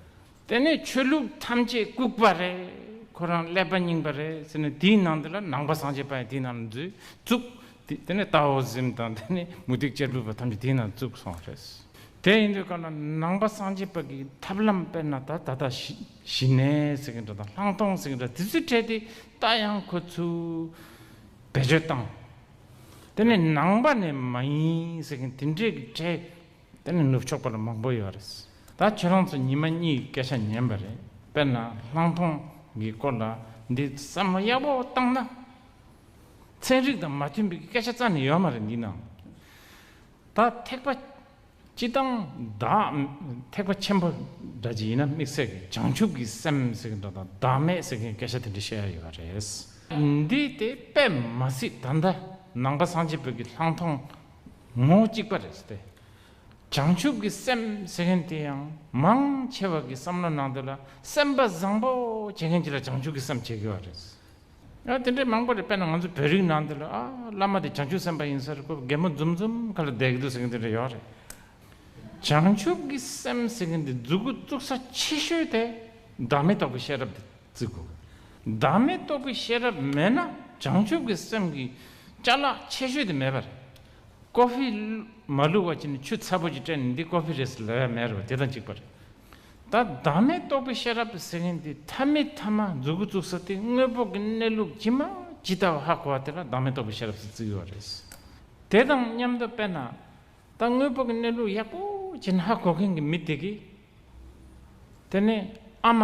དེ་ནས་ཆོས་ལུགས་ཐམས་ཅད་ལྐུགས་པ་རེད། ཁོ་རང་ཀླད་པ་རྙིང་པ་རེད་ཟེར་ནས་དེའི་ནང་དེ་ལ་ནང་པ་སངས་རྒྱས་པ་ཡང་དེའི་ནང་ལ་འཛུལ་བཙུགས། དེ་དེ་ནས་ཏའོ་ཟིམ་དང་དེ་ནས་མུ་སྟེགས་གཅེར་བུ་པ་ཐམས་ཅད་དེའི་ནང་བཙུགས་སོང་བ་རེད། དེ་ཡིན་དུས་ག་ན་ནང་པ་སངས་རྒྱས་པ་གི་ཐབས་ལམ་དཔེར་ན་ད་ད་ལྟ་ཞི་ཞི་གནས་ཟེར་གི་འདྲ་དང་ལྷག་མཐོང་ཟེར་གི་འདྲ་དེ་ཚོའི་གྲས་དེ་ད་ཡང་ཁོ་ཚོས་བེད་སྤྱོད་བཏང་། དེ་ནས་ནང་པ་ནས་མ་ཡིན་ཟེར་གི་དེ་འདྲས་ཀྱི་གྲས་དེ་ནས་ནུབ་ཕྱོགས་པ་ལ་མང་པོ་ཡོད་རེད། ད་ཁྱེད་རང་ཚོ་ཉི་མ་གཉིས་ཀྱི་སྐད་ཆ་ཉན་པ་རེད། དཔེར་ན་ལྷག་མཐོང་གི་སྐོར་ལ་འདི་བསམ་བློ་ཡག་པོ་བཏང་ན། ཚན་རིག་དང་མ་མཐུན་པའི་སྐད་ཆ་རྩ་ནས་ཡོད་མ་རེད་འདི་ནང་། ད་ཐེག་པ་སྤྱི་བཏང་བདག་ཐེག་པ་ཆེན་པོ་འདྲ་ཅིག་ཡིན་ན་དམིགས་བསལ་གྱི་བྱང་ཆུབ་ཀྱི་སེམས་ཟེར་གྱི་འདྲ་དང་བདག་མེད་ཟེར་གྱི་སྐད་ཆ་དེ་འདྲ་བཤད་ཡ་ཡོད་རེད། འདི་དེ་དཔེ་མ་སྲིད་ད་ལྟ་ནང་པ་སངས་རྒྱས་པའི་གི་ལྷག་མཐོང་ངོ་གཅིག་པ་རེད་ཟེར་ཏེ། བྱང་ཆུབ་ཀྱི་སེམས་ཟེར་མཁན་དེ་ཡང་མང་ཆེ་བ་གི་བསམ་བློ་ནང་དུ་ལ་སེམས་པ་བཟང་པོ་བྱེད་མཁན་ཅིག་ལ་བྱང་ཆུབ་ཀྱི་སེམས་བྱེད་དགོས་པ་རེད། ཨ་དེ་འདྲའི་མང་པོ་རེད། དཔེར་ན་ང་ཚོ་བོད་རིགས་ནང་དུ་ལ་ཨ་བླ་མ་དེ་བྱང་ཆུབ་སེམས་དཔའ་ཡིན་ས་རེད། ཁོ་རྒན་མོ་འཛུམ་འཛུམ་ཁ་ལ་བསྡད་ཀྱི་འདུག་ཟེར་མཁན་དེ་འདྲ་ཡོད་རེད། བྱང་ཆུབ་ཀྱི་སེམས་ཟེར་མཁན་དེ་མཛུབ་གུ་བཙུགས་ས་ཆེ་ཤོས་དེ་བདག་མེད་རྟོགས་པའི་ཤེས་རབ་དེ་བརྩི་དགོས། བདག་མེད་རྟོགས་པའི་ཤེས་རབ་མེད་ན་བྱང་ཆུབ་ཀྱི་སེམས་ཀྱི་ཅ་ལག་ཆེ་ཤོས་དེ་མེད་པ་རེད། ཀོ་ཕི་མ་བླུགས་པ་བྱས་ནས་ཆུ་ཚ་པོ་ཅིག་སྤྲད་ནས་འདི་ཀོ་ཕི་རེད་ཟེར་ལབ་ཡ་མེད་རེད་བ། དེ་དང་གཅིག་པ་རེད། ད་བདག་མེད་རྟོགས་པའི་ཤེས་རབ་ཟེར་མཁན་དེ་ཐ་མའི་ཐ་མ་མཛུབ་གུ་བཙུགས་ས་དེ་དངོས་པོ་གི་གནས་ལུགས་ཇི་མ་ཇི་ལྟ་བ་ཧ་གོ་བ་དེ་ལ་བདག་མེད་རྟོགས་པའི་ཤེས་རབ་ཟེར་བརྩི་གི་ཡོད་རེད། དེ་དང་མཉམ་དུ་དཔེར་ན། ད་དངོས་པོ་གི་གནས་ལུགས་ཡག་པོ་ཅིག་ཧ་གོ་མཁན་གྱི་མི་དེ་གིས། དེ་ནས་ཨ་མ་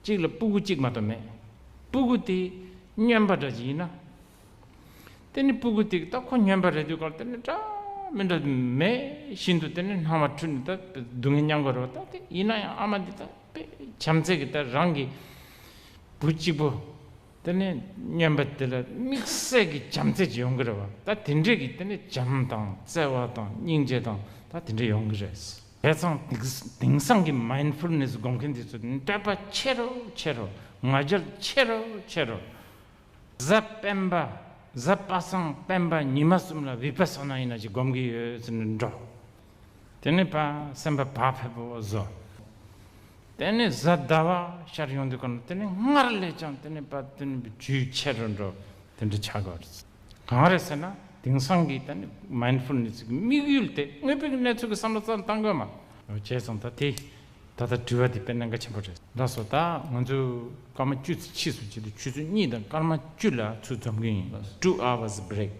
གཅིག་ལ་སྤུ་གུ་གཅིག་མ་གཏོགས་མེད། སྤུ་གུ་དེ་སྨྱོན་པ་འདྲ་ཅིག་ཡིན་ན། དེ་ནས་སྤུ་གུ་དེ་གིས་ད་ཁོ་སྨྱོན་པ་རེད་དུས་སྐབས་དེ་ནས་འདྲ་མི་འདྲ་མེད་བཞིན་དུ་དེ་ནས་སྣང་བ་འཁྲུལ་ནས་ད་སྡུག་བསྔལ་མྱང་དགོས་རེད་བ། ད་དེ་ཡིན་ན་ཡང་ཨ་མ་འདི་ད་དཔེ་བྱམས་བརྩེ་གི་ད་རང་གི་བུ་གཅིག་པོ། དེ་ནས་སྨྱོན་པ་དེ་ལ་དམིགས་བསལ་གྱི་བྱམས་བརྩེ་ཅིག་ཡོང་གི་རེད་བ། ད་དེ་འདྲས་ཀྱི་དེ་ནས་བྱམས་དང་བརྩེ་བ་དང་སྙིང་རྗེ་དང་ད་དེ་འདྲས་ཡོང་གི་རེད། བྱས་ཙང་དེང་དེང་སང་གི་མའིན་ཌ་ཕུལ་ནེ་སི་སྒོམ་མཁན་དེ་ཚོ་འདོད་པ་ཆེ་རུ་ཆེ་རུ། ང་རྒྱལ་ཆེ་རུ་ཆེ་རུ། གཟའ་སྤེན་པ། གཟའ་པ་སངས་སྤེན་པ་ཉི་མ་གསུམ་ལ་བི་པ་ས་ན་ཡིན་ན་ཅིག་སྒོམ་གི་ཡོད་ཟེར་ནས་འགྲོ། དེ་ནས་ཕར་སེམས་པ་བག་ཕེབས་པོ་བཟོ། དེ་ནས་གཟའ་ཟླ་བ་ཤར་ཡོང་དུས་སྐབས་ན་དེ་ནས་སྔར་ལས་ཀྱང་དེ་ནས་ཕར་དེ་ནས་རྒྱུས་ཆེ་རུ་འགྲོ། དེ་འདྲ་ཆགས་དགོས་རེད། གང་རེད་ཟེར་ན་དེང་སང་གི་ད་ནི་མའིན་ཌ་ཕུལ་ནེ་སི་གི་དམིགས་ཡུལ་དེ་དངོས་པོའི་གནས་ཚུལ་གྱི་བསམ་བློ་རྩ་བཏང་དགོས་མ། བྱས་ཙང་ད་དེ་ད་ལྟ་དྲི་བ་དེ་དཔེ་གནད་འགག་ཆེན་པོ་རེད། ལགས་སོ། ད་ང་ཚོ་སྐར་མ་བཅུ་ཙམ་ཕྱིས་སུ་བྱེད་དུས་ཆུ་ཚོད་གཉིས་དང་སྐར་མ་བཅུ་ལ་ཚུར་འཛོམས་གི་ཡིན། Two hours break.